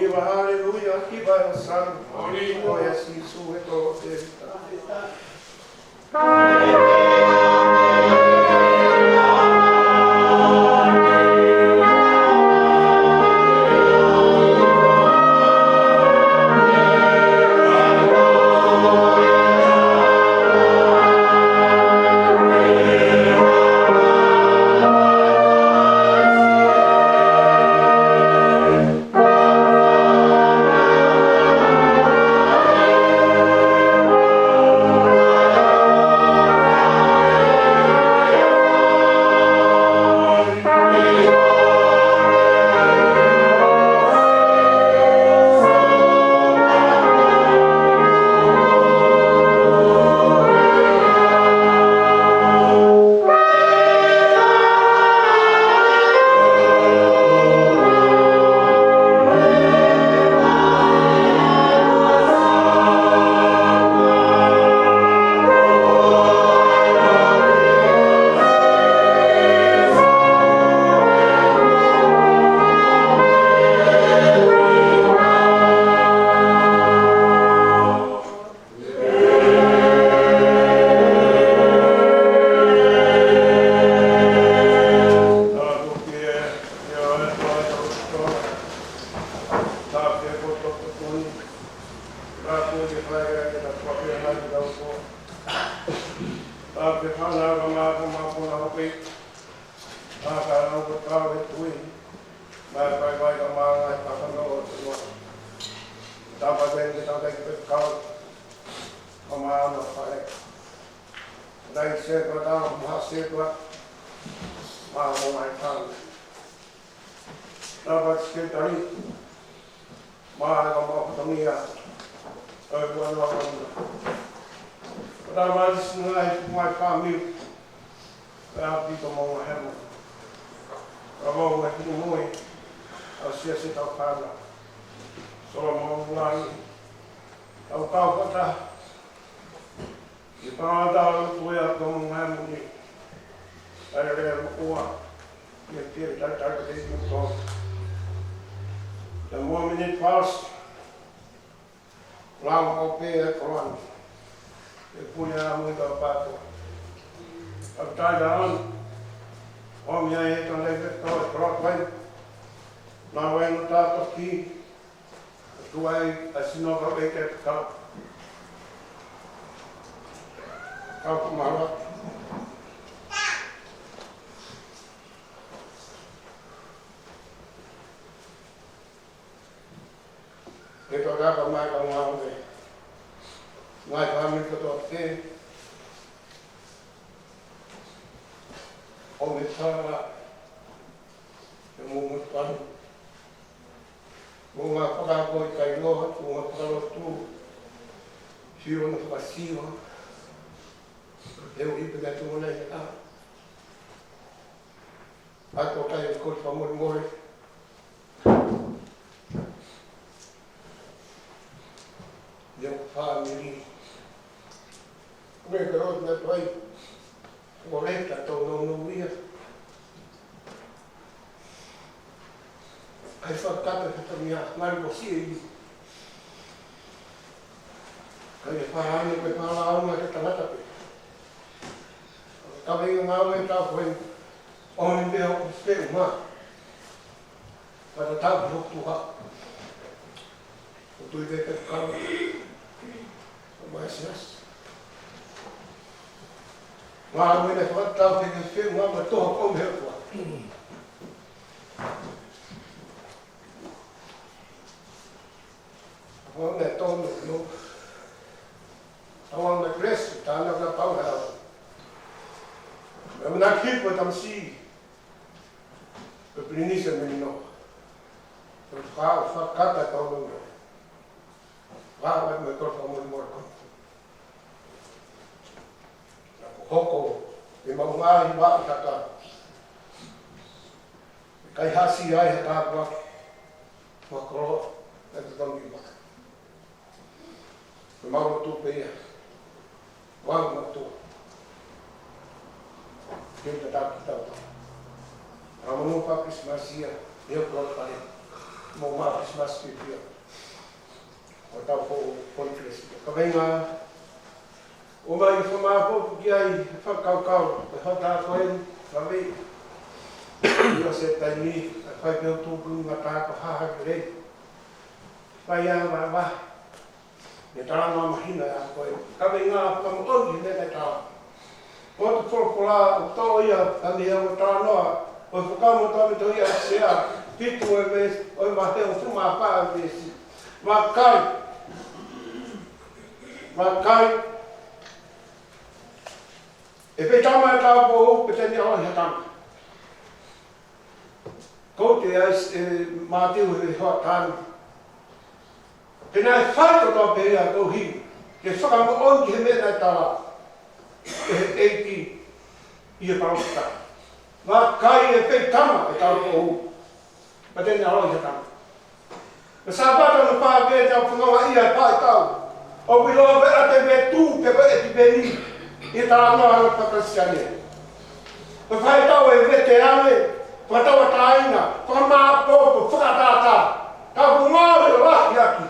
Hiva haleluia, hiva hosana. Moʻoni. Ko ia Sīsū e Tolo Tēvita. Tau ke fana ka mā ka mā puna hopi. Ka ka lau ka tau e tui. Mai kai vai ka mā ngai ka ka no o te noa. Tapa ten ke tau kai ke kau. Ka mā ana fale. Dai se ka tau mā se ka. Mā mo mai tau. Tapa Sekelitali. Mā e ka mā fatongia. Ai kua noa ka muna. Tapa Sekelitali ngai mai fāmili. Ka pito mo hema. Ka mo mai fino moi. A sia se tau fana. Solo mo muani. Tau tau fata. I pangata o tu ia ko mo ngai mo ni. Ai le mo ua. Ia pia tai tai te mo to. Ia mo minute past. Lau o pe e koan. E puli a mo i ka pato. A tai da an. O mi ai e ka le ke to e koan. Na wai no ta to ki. Tuai a sino ka ʻeke kau. Kau ko mawa. Ke tau ka mai ka ngau me. Mai ka mi ko to te. O me tara. Ke mo mo panu. Mo ngā whakaako i kai loa, mo ngā whakalotu, sio na whakasio, e o ipe na tū nei a. A tō kai e kori whamorimori. Ia ko whāmiri. Me ka o na toi. Ko reta tō no no ia. Ai whakata kata mea, ngari ko si e i. Kai e whahane koe whalaunga ke tangata pe. Ka vei ngā ue tau koe, o ni mea o se uma. Ka ta tau ki hoku tuha. Ko tui ke ke kau. Ko mai sias. Ngā ue ne whakatau ke ke wheu ngā ma toho kau me hua. Ko me tonu no. Tau ana Grace, tāna ka pau hea. Me mena ki ko tamsi. Ko Pilinise me no. Ko whakata tonu no. Wā mai mai koro whakamori mori koro. Na ko hoko, e mau ngāhi wā i kaka. Kai hasi ai he tāpuaki. Mā koro, e te tonu i maka. Ko mau tū pe ia. Wā mau tū. Ke ta tā ki tau. A manu whā Christmas ia. Ia koro pare. Mau mā Christmas ki pia. ʻO tau foʻu konifesi. Ka veinga, ʻo mai whamāpō ki ai, fakakaukau, ʻe hota ko e, ka vei. Ia se taimi, ʻa fai peo tūku ngata ko haha ki rei. Fai a vava. Ne tala noa mahina a ko e. Ka veinga, ka mo ʻoni, ne ne tala. Ko te folofola ʻo tō ia, ka mea ʻo talanoa, ʻo e Fuakava Motuʻa mei tuʻa ʻIsea, fitu e veesi, ʻo e vahe hongofulu mā fā e veesi. Vakai. Vakai. ʻE fētama e tāupoʻou, pe te ne ʻalu ʻi ha tama. Ko te ʻai, ʻe, Mātiu he hoa tanu. Te nai fai kotoa pē ia koeʻuhi ke fakamoʻoni ki he meʻa naʻe tala ʻe he ʻEiki ʻi he palōfita. Vakai ʻe fētama e tāupoʻou, pea te ne ʻalu ʻi ha tama. Ko e Sāpate hono fā pē te u fononga ʻi he fā ʻetau. ʻOku ʻiloa pē ʻa e vetu pe ko e ʻEpifeni ʻi he talanoa ʻa e faka-Kalisitiane. Ko e fā ʻetau ʻe vete ange, fakatauʻatāina, fakamāʻopoʻopo, fakatātā. Ka ʻoku ngāue ʻo lahi ʻaki.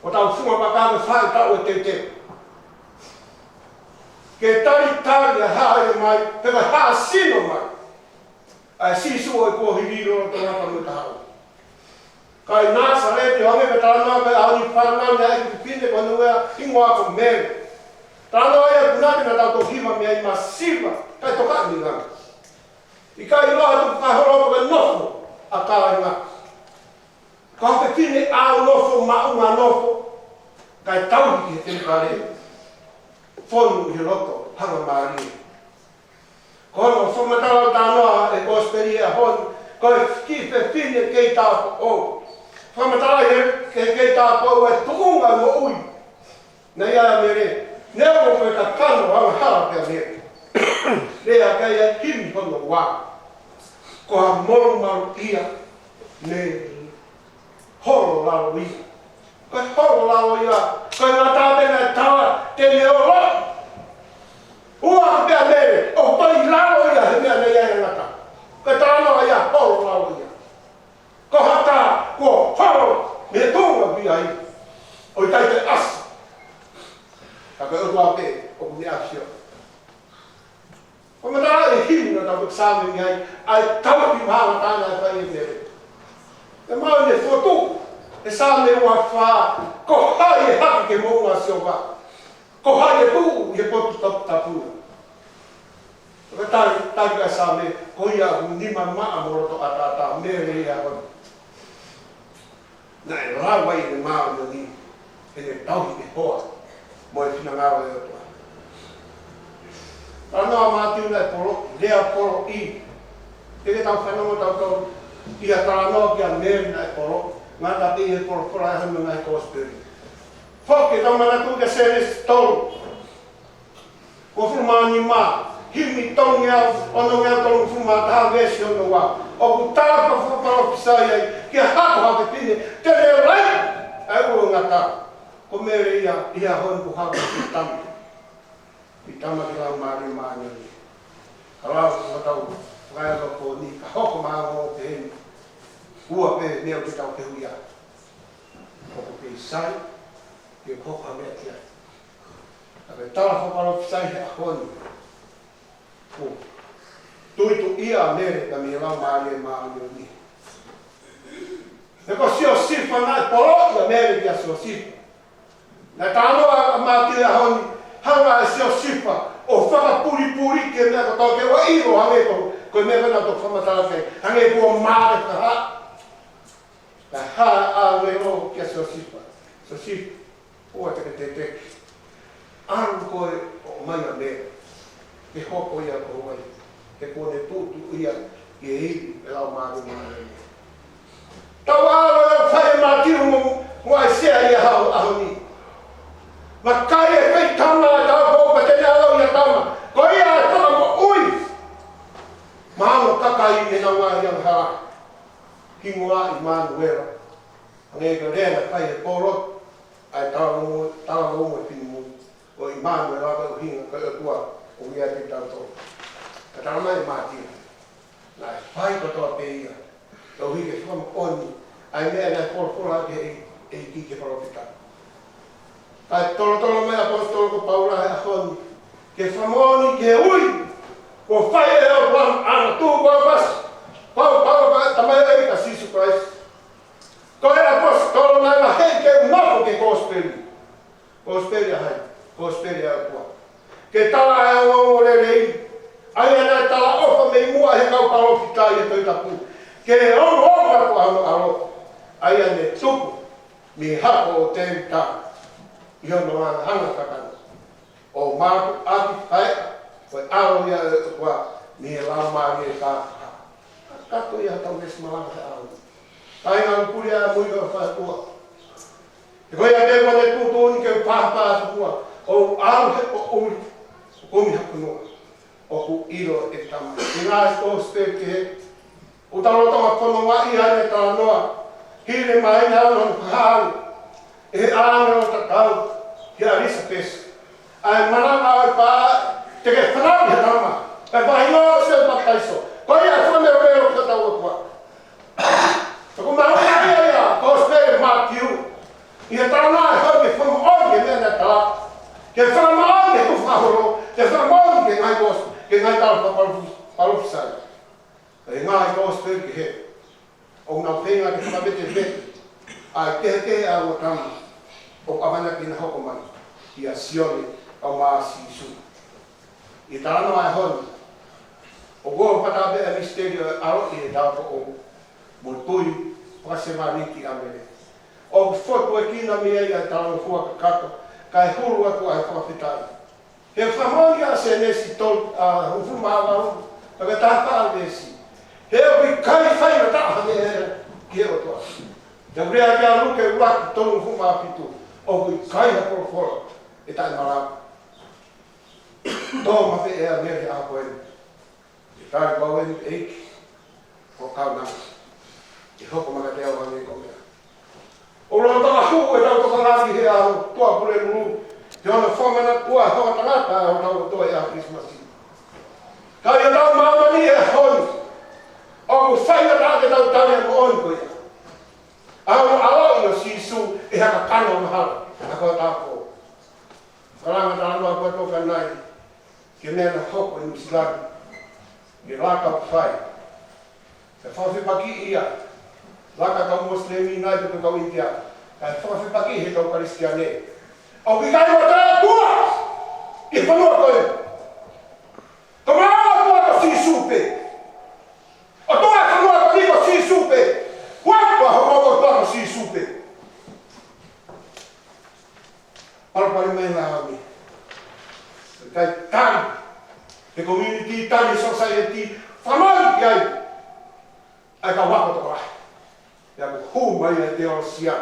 ʻO tau funga maka ʻa e fā ʻetau ʻe teuteu. Ke talitali ʻa e hā ʻe mai, pe ko e hā sino mai. ʻA e Sīsū ʻo e kuo hili ʻi loto tangata mo e kahaʻu. Kai Nāsaleti, ʻo hangē ko e talanoa ko e ʻaho ni fānau naʻe ʻi Filipaine, ko hono hingoa ko Mele. Talanoa ia ʻoku nake na masiva, kae tokaʻi ni langa. ʻIkai ʻilo atu ka holo ko e nofo ʻa kāinga. Ko ha fefine ʻāunofo, maʻunga nofo, kae tauhi ki he temipale, fonu ʻi he loto hangamālie. Ko hono fakamatala ʻo e talanoa ʻo e Kosipeli he ʻaho ni, ko e kiʻi fefine kei tāupoʻou. Fakamatala ʻe he kei tāupoʻou e tuʻunga moʻui naʻe ʻi ai ʻa Mele. Neongo ko e kakano angahala pē ʻa Mele, lea ki ai e himi hono ua: Ko ha molumalu ia ne holo lalo ia. Ko e holo lalo ia, ko e ngata pē naʻe tala te ne ʻalu. Ua pē ʻa Mele, ʻo pai lalo ia he meʻa naʻe ʻi ai e ngata. Ko e talanoa ia, holo lalo ia. Ko ha taha kuo holo mei he tuʻunga ʻoku ʻi ai, ʻo ʻikai ke ʻasi. Ka ko e ʻOtua pē ʻoku ne ʻafio. Ko e matala e himi naʻa tau Saame ni ai, ʻa e tauhi maʻa e ngata naʻe fai ʻe Mele. ʻE maʻu ʻene fokotuʻu ʻe Saame ua fā, ko hai ʻe hake ki he moʻunga ʻo Sihova? Ko hai ʻe tuʻu ʻi he potu toputapu na? Ko e tali, tali ʻa Saame, ko ia ʻoku nima maʻa mo loto ʻataʻatā, Mele ia ʻaho ni. Naʻe lau ai ʻene māʻoniʻoni, ʻene tauhi e hoa mo e finangalo ʻo e ʻOtua. Talanoa Mātiu naʻe polo, lea poloʻi. Teʻeki ke tau fanongo tautolu ia talanoa kia Mele naʻe polo, ngata pē ʻi he polofola ʻa e ngaahi Kosipeli. Foki ke tau manatu ki Sēnesi tolu uofulu mā nima, himi tolungeau, onongeau tolungofulu mā taha veesi ono ua. ʻOku tala fakapalōfisai ai ki ha hako ha fefine te ne ʻalu ai ʻa e ʻulu ʻo e ngata. Ko Mele ia, ʻi he ʻaho ni kuo hako ki he tama. Ki he tama ki he Laumālie Māʻoniʻoni. Ka lau ʻo tau fakaelopo ni ka hoko mai ʻo pehē ni. Ua pē meʻa ʻoku tau fehuʻia. ʻOku kei sai, ke hoko ha meʻa ki ai. Ka ko e tala fakapalōfisai he ʻaho ni, kuo tuituʻia ʻa Mele ka mei he Laumālie Māʻoniʻoni. He ko Siosifa naʻe poloʻi ʻa Mele kia Siosifa. Naʻe talanoa ʻa Mātiu he ʻaho ni, hanga ʻe Siosifa ʻo fakapulipuli ki he meʻa kotoa ke ʻoua ʻilo hangē ko, ko e meʻa ko ena ʻoku fakamatala ki ai, hangē kuo male fakahā. Ka hā ʻa e ʻāngelo kia Siosifa. Siosifa, ʻoua te ke teteke. ʻAlu koe ʻo ʻomai ʻa Mele, ke hoko ia ko ho vai, he kuo ne tuʻutuʻu ia ke ivi ʻe he Laumālie Māʻoniʻoni. Tau ʻalu ʻo fai e Mātiu mo, mo ʻAisea ʻi he ʻaho, ʻaho ni. Vakai e fai tama ʻa e taupoʻou pea te ne ʻalu ʻi ha tama. Ko ia ʻe fakamoʻui maʻa hono kakai mei heʻenau ngaahi angahala. Hingoa ʻImanuela. Hangē ko e lea naʻe fai ʻe Paula, ʻa e talavou, talavou mo e finemui. ʻO ʻImanuela ko e ʻuhinga ko e ʻOtua ʻoku ʻiate kitautolu. Ka talamai ʻe Mātiu, naʻe fai kotoa pē ia koeʻuhi ke fakamoʻoni ʻa e meʻa naʻe folofola ʻaki ʻe he ʻEiki ki he palōfita. Kae tolotolo mai ʻa e ʻaposetolo ko Paula he ʻaho ni ke fakamoʻoni ki he ui kuo fai ʻe he ʻOtua maʻana, tuʻu kuo ʻosi, kuo, kuo, kuo, tamaioʻeiki ʻa Sīsū Kalaisi. Ko e ʻaposetolo naʻe vaheʻi ke nofo ki he kosipeli. Kosipeli ʻa hai? Kosipeli ʻa e ʻOtua. Ke tala ʻa e ongoongolelei, ʻa ia naʻe talaʻofa mei muʻa ʻe he kau palōfita ʻi he Tohi Tapu, ke ongoongo atu ʻa hono ʻAlo, ʻa ia ne tupu mei he hako ʻo Tēvita ʻi hono hanga, hanga kakano, ʻo mātuʻaki faʻē ko e ʻAlo ia ʻo e ʻOtua mei he Laumālie Kākā. Kakato ia hotau veesi malanga he ʻaho ni. Kāinga, ʻoku puli ʻa e moʻui ʻo e fai ʻOtua. He ko ia te ua ne tuʻutuʻuni ke u pāpā atu muʻa, ʻo u ʻalu he poʻuli, ʻo kumi haku noa. ʻOku ʻilo ʻe he Tamai. Ki he ngaahi kosipeli kehe, ʻoku tau lolotonga fanongoa ʻi ai e talanoa, hili mai na ono fakahā ʻe he ʻāngelo tatau kia ʻIlisapesi. ʻA e malanga ʻo e pā, te ke fanauʻi ha tama, kae fakahinohino ʻo Sione Papitaiso. Ko ia e fakamelomelo ki hotau ʻOtua. Ka ko e mahuʻinga ia ʻa e kosipeli ʻa Mātiu, ʻi he talanoa ʻe hau ke fakamoʻoni ki he meʻa naʻe tala, ke fakamoʻoni ki he tukufakaholo, ke fakamoʻoni ki he ngaahi kos-, ki he ngaahi tala fakapalōfisai. Ka ʻi he ngaahi kosipeli kehe, ʻoku nau feinga ke fakavetevete ʻa e kehekehe ʻa e ongo tama ʻoku ʻamanaki ke na hoko mai kia Sione kaeʻumaʻā Sīsū. ʻI he talanoa ʻo e ʻaho ni, ʻoku ou fakatāpē ʻa e misiteli ʻo e ʻaloʻi ʻe he taupoʻou mo e tui fakasevāniti ʻa Mele. ʻOku fokotuʻuekina mei ai ʻa e talangofua kakato, kae hulu atu ʻa e fakafetaʻi. He fakamoʻoni ʻa Sēnesi tolu, ʻa, hongofulu mā valu, ʻa e taha fā veesi. He ʻoku ʻikai faingataʻa ha meʻa ki he ʻOtua. He ʻoku lea ʻa Luke ʻuluaki tolungofulu mā fitu, ʻoku ʻikai ha folofola ʻe taʻemalava. Tō mafeʻea Mele he ʻaho ko eni. ʻE tali pau eni ʻEiki, ko e kaunanga. ʻE hoko mai kiate au ʻa e meʻa ko e meʻa. ʻOku lolotonga hū ʻetau tokanga ki he ʻOtua Pulelulu, ki hono fakamanatua ʻa e tangata ʻa hotau ʻOtua ʻi he ʻaho Kilisimasi. Ka ʻi hotau māmani he ʻaho ni, ʻoku faingataʻa ke tau tali ʻa e moʻoni ko ia. ʻA hono ʻaloʻi ʻo Sīsū ʻi ha kakano mahalo, ʻa ko e tāpuaki. Fakalanga talanoa ko e tokanga ai ki he meʻa naʻe hoko ʻi Nuʻu Sila, ki he laka ʻoku fai. Kae fakafepakiʻi ia, laka kau Mosilemi nai pe ko e kau ʻInitia, kae fakafepakiʻi he kau Kalisitiane. ʻOku ʻikai ʻi ai ha ʻOtua ʻi he fonua ko ē. Ko e ʻOtua ko Sīsū pē. ʻOtua ʻo e fonua ko eni ko Sīsū pē. Kuo ʻosi hono ʻOtua ko Sīsū pē. Palopalema ʻi he ʻaho ni. ʻIkai tali he community, tali he society, fakamālō ki ai ʻa e kau ako tokolahi. Pea ʻoku hū mai ʻa e teolosia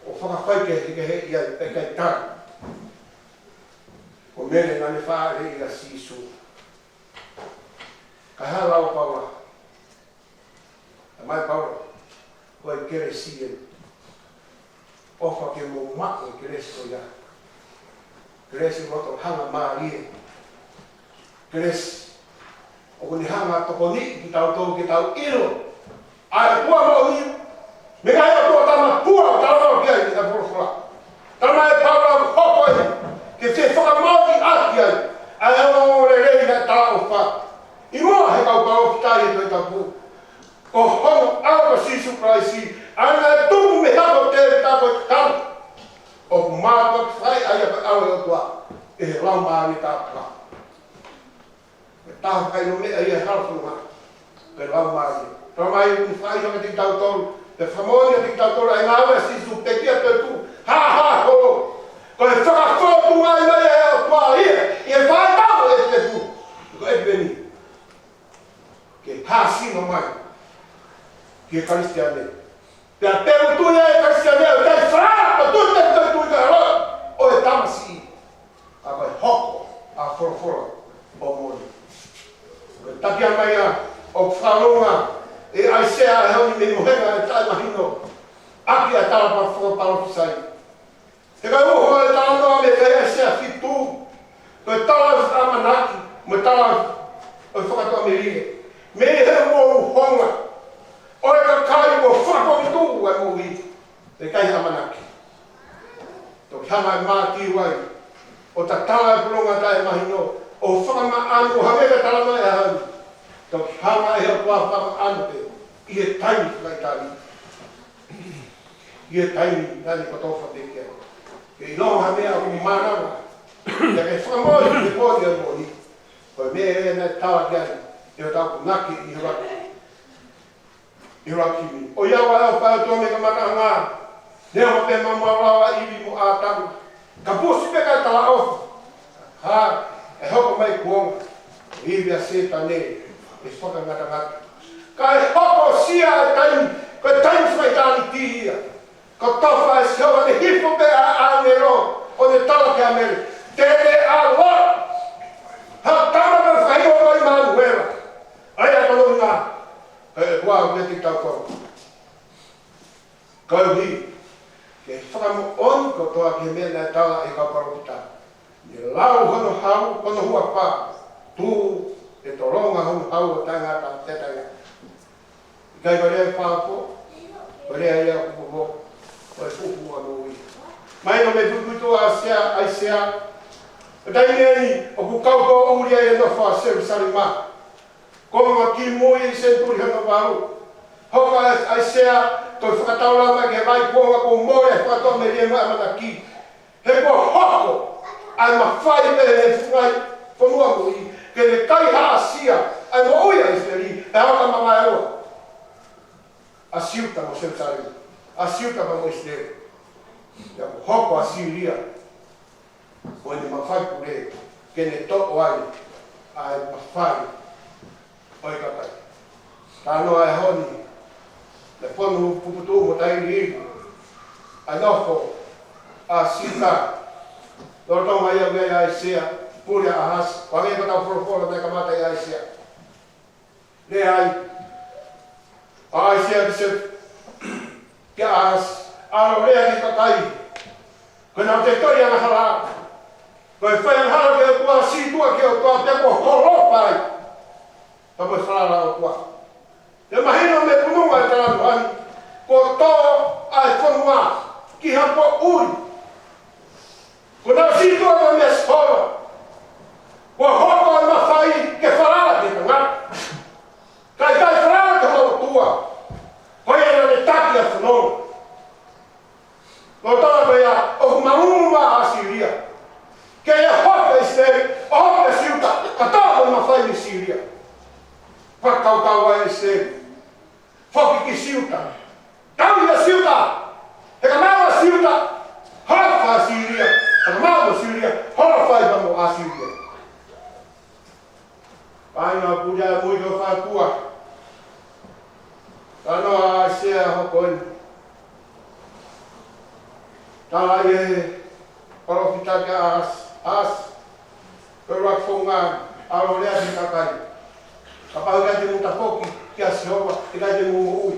ʻo fakafaikehekeheʻi ai, pea ʻikai tali ko Mele naʻa ne fāʻeleʻi ʻa Sīsū. Ka ʻi he lau ʻa Paula, ʻa mai Paula, ko e kelesi eni. ʻOfa ke mou maʻu e kelesi ko ia. Kelesi loto hangamālie. Kelesi ʻoku ne hanga ʻo tokoniʻi kitautolu ke tau ʻilo ʻa e ʻOtua moʻoni, mei he ʻOtua tamapua ʻoku tau lau ki ai ʻi he folofola. Talamai ʻe Paula ʻoku hoko eni ke fefakamaauʻi ʻaki ai ʻa e ongoongolelei ʻa e talaʻofa ʻi muʻa he kau palōfita ʻi he Tohi Tapu. Ko hono ʻAlo ko Sīsū Kalaisi, ʻa ia naʻe tupu mei he hako ʻo Tēvita ko e kakano, ʻoku mātuʻaki fai ʻa ia ko e ʻAlo ʻo e ʻOtua ʻe he Laumālie Tapuhā. Ko e taha ʻo e ngaahi meʻa ʻi he hala fononga, ko e Laumālie. Talamai ʻoku ne fai ʻaki kitautolu, pea fakamoʻoni kiate kitautolu ʻa e ngāue ʻa Sīsū, pekia, toetuʻu, hāhā holo. Ko e fakafōtunga mai ʻa e ʻOtua ia ʻi he faʻahitaʻu ʻo e toetuʻu. Ko e ʻEpiveni. Ke hāsino mai ki he Kalisitiane. Pea pehē ʻoku tui ʻa e Kalisitiane ʻoku ʻikai falala, ka tui, tui, tui, tui, ka ʻaloʻi ʻo e tamasiʻi. ʻA ko e hoko ʻa e folofola ʻo moʻoni. Ko e takiaʻa mai ia ʻoku fakalongo ʻe ʻAisea he ʻaho ni mei he mohenga ʻe taʻemahino ʻaki ʻa e tala fakapalōfisai. He ko e uho ʻo e talanoa mei he ʻAisea fitu, ko e tala ʻo e fakaʻamanaki mo e tala ʻo e fakatuʻamelie. Mei he uhouhonga ʻo e kakai kuo fakapotopoto ʻa e moʻui, ʻikai ha ʻamanaki. Toki hanga ʻe Mātiu ai ʻo tatala e pulonga taʻemahino ʻo fakamaʻanu, ʻo hangē ko e talanoa ʻi he ʻaho ni. Toki hanga ʻe he ʻOtua ʻo fakamaʻanu pē ʻi he taimi fakaʻitāniti. ʻI he taimi naʻa ne kotofa pē ki ai. Ke ʻilo ha meʻa ʻoku mānava, pea ke fakamoʻoni ki he moʻoni ʻo e moʻoni. Ko e meʻa ia naʻe tala ki ai ʻe hotau akonaki ʻi he ʻuluaki, ʻi he ʻuluaki himi. ʻOiauē, ʻa e ʻOtua mei he kamataʻanga, neongo pē maumau lava ʻa ʻIvi mo ʻĀtama, ka pusi pē kae talaʻofa. Hā, ʻe hoko mai e kuonga, ʻo e ivi ʻa Sētane, ʻe fakangatangata. Kae hoko sia e taimi, ko e taimi fakaʻitāniti ia. Ko e tofa ʻa Sihova, ne hifo pē ʻa e ʻāngelo ʻo ne tala kia Mele, te ne ʻaloʻi ha tama pea fakahingoa ko ʻImanuela. ʻA ia ko hono ʻuhinga, ko e ʻOtua ʻoku ʻiate kitautolu. Koeʻuhi ke fakamoʻoni kotoa ki he meʻa naʻe tala ʻe he kau palōfita. Ne lau hono hau, hono huafa, tuʻu ʻe tolonga hono hau ʻo taʻengata pea taʻengata. ʻIkai ko e lea ʻe fāfō, ko e lea ia ʻoku poupou, ko e fuofua moʻui. Mahino mei he puipuituʻa ʻa ʻAisea, ʻAisea, ʻa e taimi ʻeni ʻoku kau ko ʻUlia ʻi he nofo ʻa Selusalema. Konga kimui ʻi he senituli hono valu. Hoko ʻa ʻAisea ko e fakataulama ki he ngaahi kuonga kuo mole ʻa e fakatuʻamelie mo e ʻamanaki. He kuo hoko ʻa e mafai pē ʻe he funga fonua moʻui, ke ne kaihaʻasia ʻa e moʻui ʻa ʻIsileli, pea ʻoka mamaeua ʻa Siuta mo Selusalema, ʻa Siuta pea mo ʻIsileli. Pea kuo hoko ʻa Siria ko ʻene mafai pule, ke ne toʻo ai ʻa e mafai ʻo e kakai. Talanoa ʻa e ʻaho ni, naʻe fonu puputuʻu mo tailiili ʻa e nofo ʻa Siuta. Lolotonga ia ʻoku ʻi ai ʻa ʻAisea, pule ʻa ʻAhasi, ʻo hangē ko ʻetau folofola naʻe kamata ʻia ʻAisea. Lea ai ʻa ʻAisea ki Siuta, kia ʻAhasi, ʻalu ʻo lea ki he kakai, ko ʻenau tefitoʻi angahala, ko e fai angahala ki he ʻOtua, sītuʻa ki he ʻOtua, pea kuo holofa ai, pea mo e falala ʻa e ʻOtua. Pea mahino mei he punuʻanga ʻo e talanoa ni, kuo tō ʻa e fonua ki ha poʻuli. Kuo nau sītuʻa mo e meʻa sihola. Kuo hoko ʻa e mafai ke falala ki he tangata, kae ʻikai falala ki he ʻOtua, ko ia naʻa ne taki ʻa e fononga. Lolotonga ko ia, ʻoku malumalu mai ʻa Siria. Ke ʻi ai ha hopo ʻa ʻIsileli, ʻo hopo ʻa Siuta, ka tō ʻa e mafai mei Siria. Fakakaukau ʻa ʻIsileli, foki ki Siuta. Tau ʻia Siuta, he ka maʻu ʻa Siuta, holofa ʻa Siria, he ka maʻu ʻa Siria, holofa ai pea mo ʻAsilia. Pea ʻi ai ʻa e pule ʻa e moʻui ʻo e fātua. Talanoa ʻa ʻAisea ʻo hoko eni. Tala ʻe he palōfita kia ʻAhasi, ʻAhasi, ko e ʻuluaki founga, ʻalu ʻo lea ki he kakai. Kapau ʻe ʻikai te mou tafoki kia Sihova, ʻe ʻikai te mou moʻui.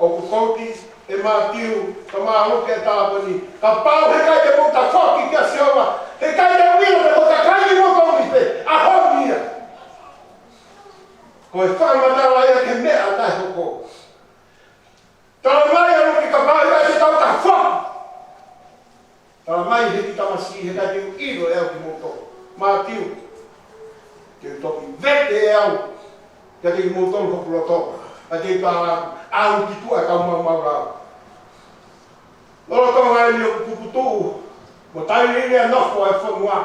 ʻOku kouti ʻe Mātiu, ka mālō ke tala ko eni. Kapau he ʻikai te mou tafoki kia Sihova, he ʻikai te mou ʻilo pe ko e kakai kimoutolu ʻi fē, ʻaho ni ia. Ko e fakamatala ia ki he meʻa naʻe hoko. Tala mai ʻa Luke kapau ʻe ʻikai te tau tafoki. Tala mai ʻe he kiʻi tamasiʻi, he ʻikai te u ʻilo ʻe au kimoutolu. Mātiu, te u toki vete ʻe au kiate kimoutolu hoku loto, ʻa e tala ʻaʻaku ki tuʻa ʻa e kau maumau lao. Lolotonga eni ʻoku puputuʻu mo tailiili ʻa e nofo ʻa e fonua,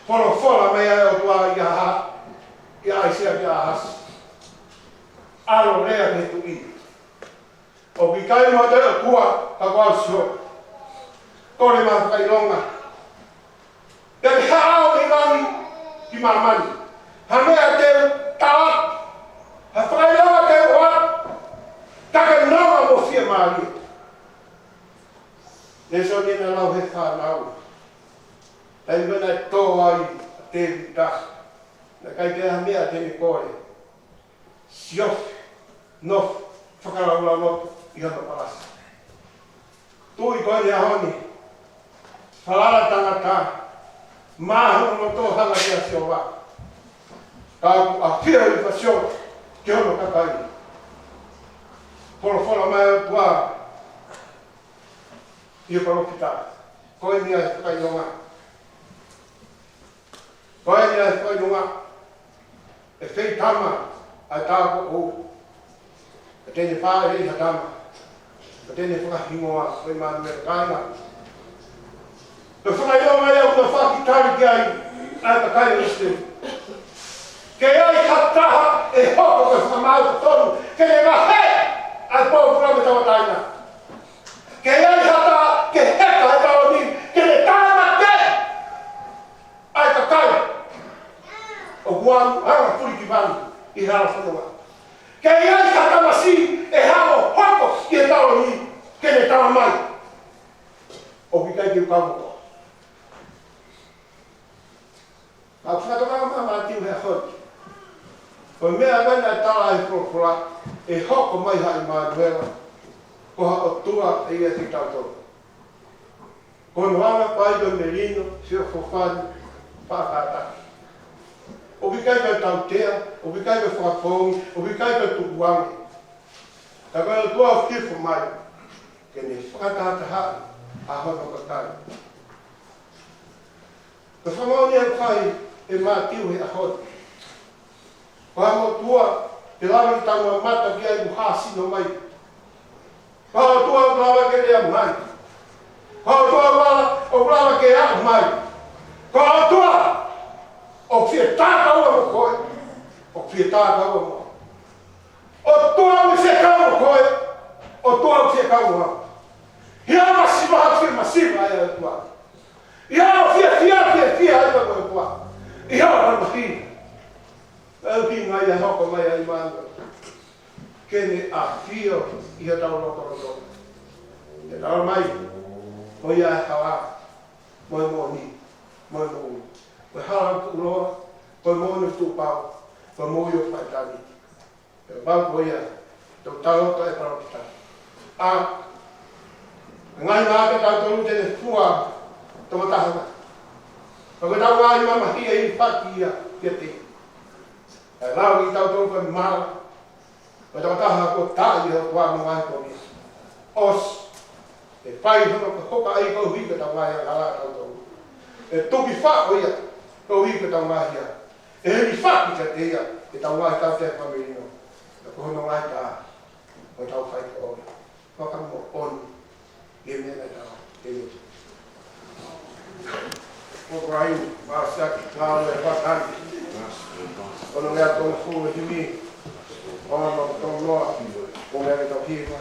folofola mai ʻa e ʻOtua ʻia ʻAha-, ʻia ʻAisea kia ʻAhasi. ʻAlu ʻo lea ki he tuʻi. ʻOku ʻikai mo ha toe ʻOtua ka ko au Sihova. Kole mai ha fakaʻilonga. Pea ke haʻu mei langi ki māmani. Ha meʻa te u tala atu. Ha fakaʻilonga te u ʻoatu. Ka ke nonga mo fiemālie. Lēsoni naʻe lau ʻe he fānau. Taimi naʻe tō ai ʻa Tēvita. Naʻe ʻikai ke ʻi ai ha meʻa te ne kole. Siofi, nofo, fakalaulauloto loto ʻi hono palasi. Tuʻi ko eni ʻaho ni, falala tangata, mahuʻinga loto hanga kia Sihova. Ka ʻoku ʻafio ʻi he fasioti ki hono kakai. Folofola mai ʻa e ʻOtua ʻi he palōfita. Ko eni ʻa e fakaʻilonga. Ko eni ʻa e fakaʻilonga. ʻE fei tama ʻa e tāupoʻou. Ka te ne fāʻeleʻi ha tama. Ka te ne fakahingoa ko ʻImanuela, kāinga. Ko e fakaʻilonga ia ʻoku na fakatali ki ai ʻa e kakai ʻo ʻIsileli. Ke ʻi ai ha taha ʻe hoko ko e fakamaau totonu, ke ne vahe ʻa e pōpula mo e tauʻatāina. Ke ʻi ai ha taha ke heka he taloni, ke ne tāmateʻi ʻa e kakai ʻoku ʻalu ʻo hanga ʻo puli ki vanu ʻi he hala fononga. Ke ʻi ai ha tamasiʻi ʻe haʻu ʻo hoko ʻi he taloni, ke ne tala mai, ʻoku ʻikai ke u kau mo koe. Ka ʻoku fakatokangaʻi mai ʻa Mātiu he ʻaho ni, ko e meʻa ko ē naʻe tala ʻe he folofola, ʻe hoko mai ha ʻImanuela, ko ha ʻOtua ʻiate kitautolu. Ko hono anga pē ko e melino, feʻofoʻofani, faʻa kātaki. ʻOku ʻikai ko e tautea, ʻoku ʻikai ko e fakapoongi, ʻoku ʻikai ko e tukuange. Ka ko e ʻOtua ʻoku hifo mai, ke ne fakatahatahaʻi ʻa hono kakai. Ko e fakamoʻoni ʻoku fai ʻe Mātiu he ʻaho ni. Ko ha ʻOtua te lava ke tau mamata ki ai ʻoku hāsino mai. Ko ha ʻOtua ʻoku lava ke lea mai. Ko ha ʻOtua ʻoku lava, ʻoku lava ke ʻe aʻu mai. Ko e ʻOtua ʻoku fie tākaua mo koe. ʻOku fie tākaua mo koe. ʻOtua ʻoku fie kau mo koe. ʻOtua ʻoku fie kau mo au. ʻI he masiva, fie masiva ai ʻa e ʻOtua. ʻI he fiefia, fiefia ai ʻa e ʻOtua. ʻI he mamahi, ʻa e ʻuhinga ia ʻe hoko mai ai ʻa e ʻAlo. Ke ne ʻafio ʻi hotau lotolotonga. Ke tau mai, ko ia ʻa e hala, mo e moʻoni, mo e moʻui. Ko e hala ʻoku tuʻuloa, ko e moʻoni ʻoku tuʻupau, ko e moʻui ʻoku fakaʻatā. Pea pau ko ia, tau tau ʻo e palōfita. ʻA, ngaahi maʻa ke tau tonu te ne fua, tau taha. Ka ko ʻetau ngaahi mamahi ʻe ʻi faki ia, kiate ia. ʻE lau ʻi tau tonu ko e mala, ko e tau taha ko taʻi ʻi he ʻOtua mo e ngaahi komi. ʻOsi, ʻe fai hono ka hoka ai koeʻuhi ko ʻetau ngaahi angahala tau tonu. ʻE tuki faʻo ia, koeʻuhi ko ʻetau ngaahi ia. ʻE heni faki kiate ia, ʻetau ngaahi tau te fāmili no. Ka ko hono ngaahi tā, ko ʻetau fai ko ʻomi. Fakamoʻoni, ʻi he meʻa naʻa tau, ʻe meʻa. Ko Brian, Masaki, Ngāue Fakani. Ono ngeau tolungofulu ʻa e himi. Ono tolu noa, ko e meʻa ke tau hiva.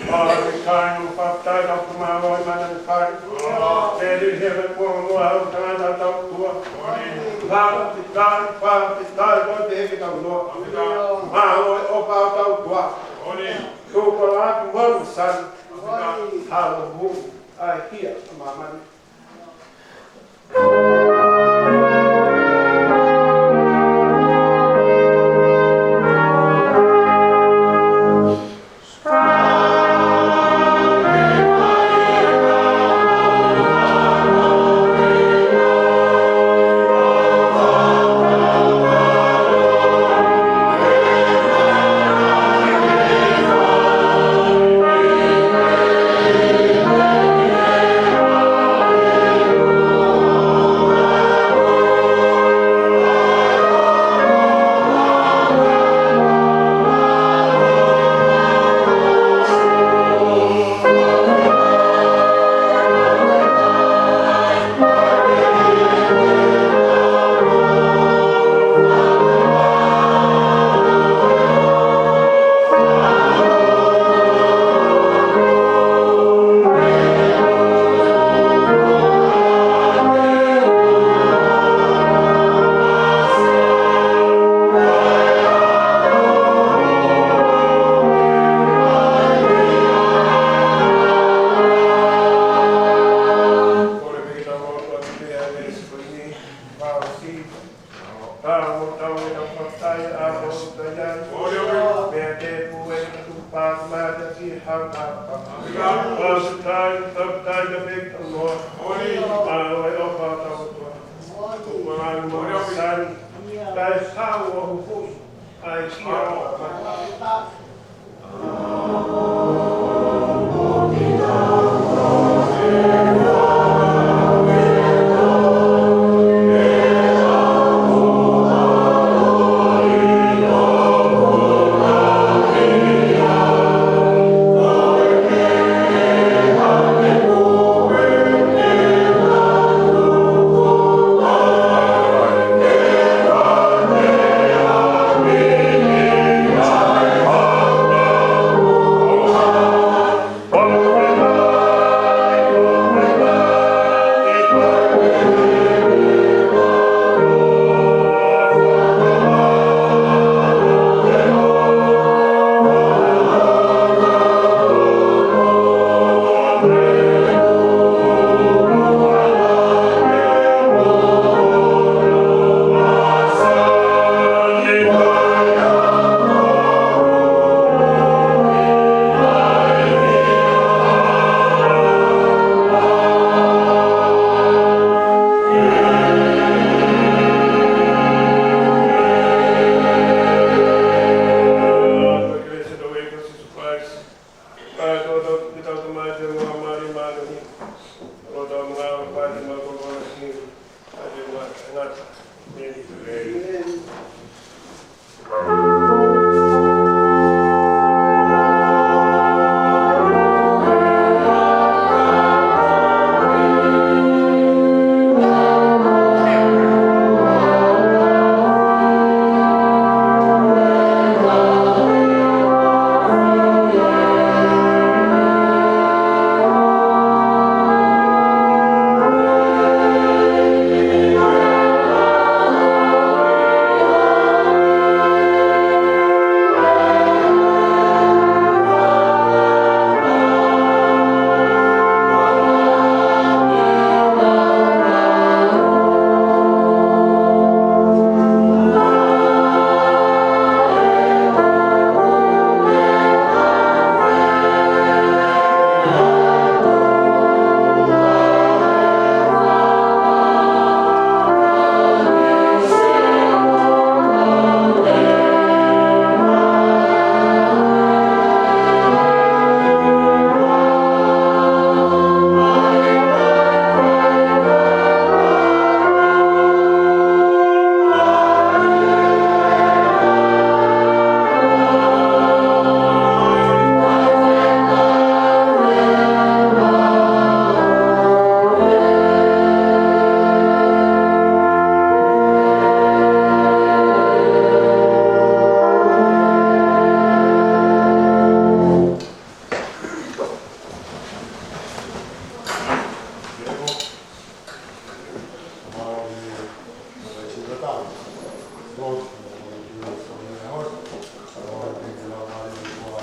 Pāpātai, ʻoku pāpātai, tau kumalo, i mana ni pai. Pēlī he me kuo mua, au tangata tau tua. Pāpātai, pāpātai, ko te ke tau noa. Mālō e ʻofa tau tua. Tuku atu manu sani. Halo mu, ʻa e hia, māmani.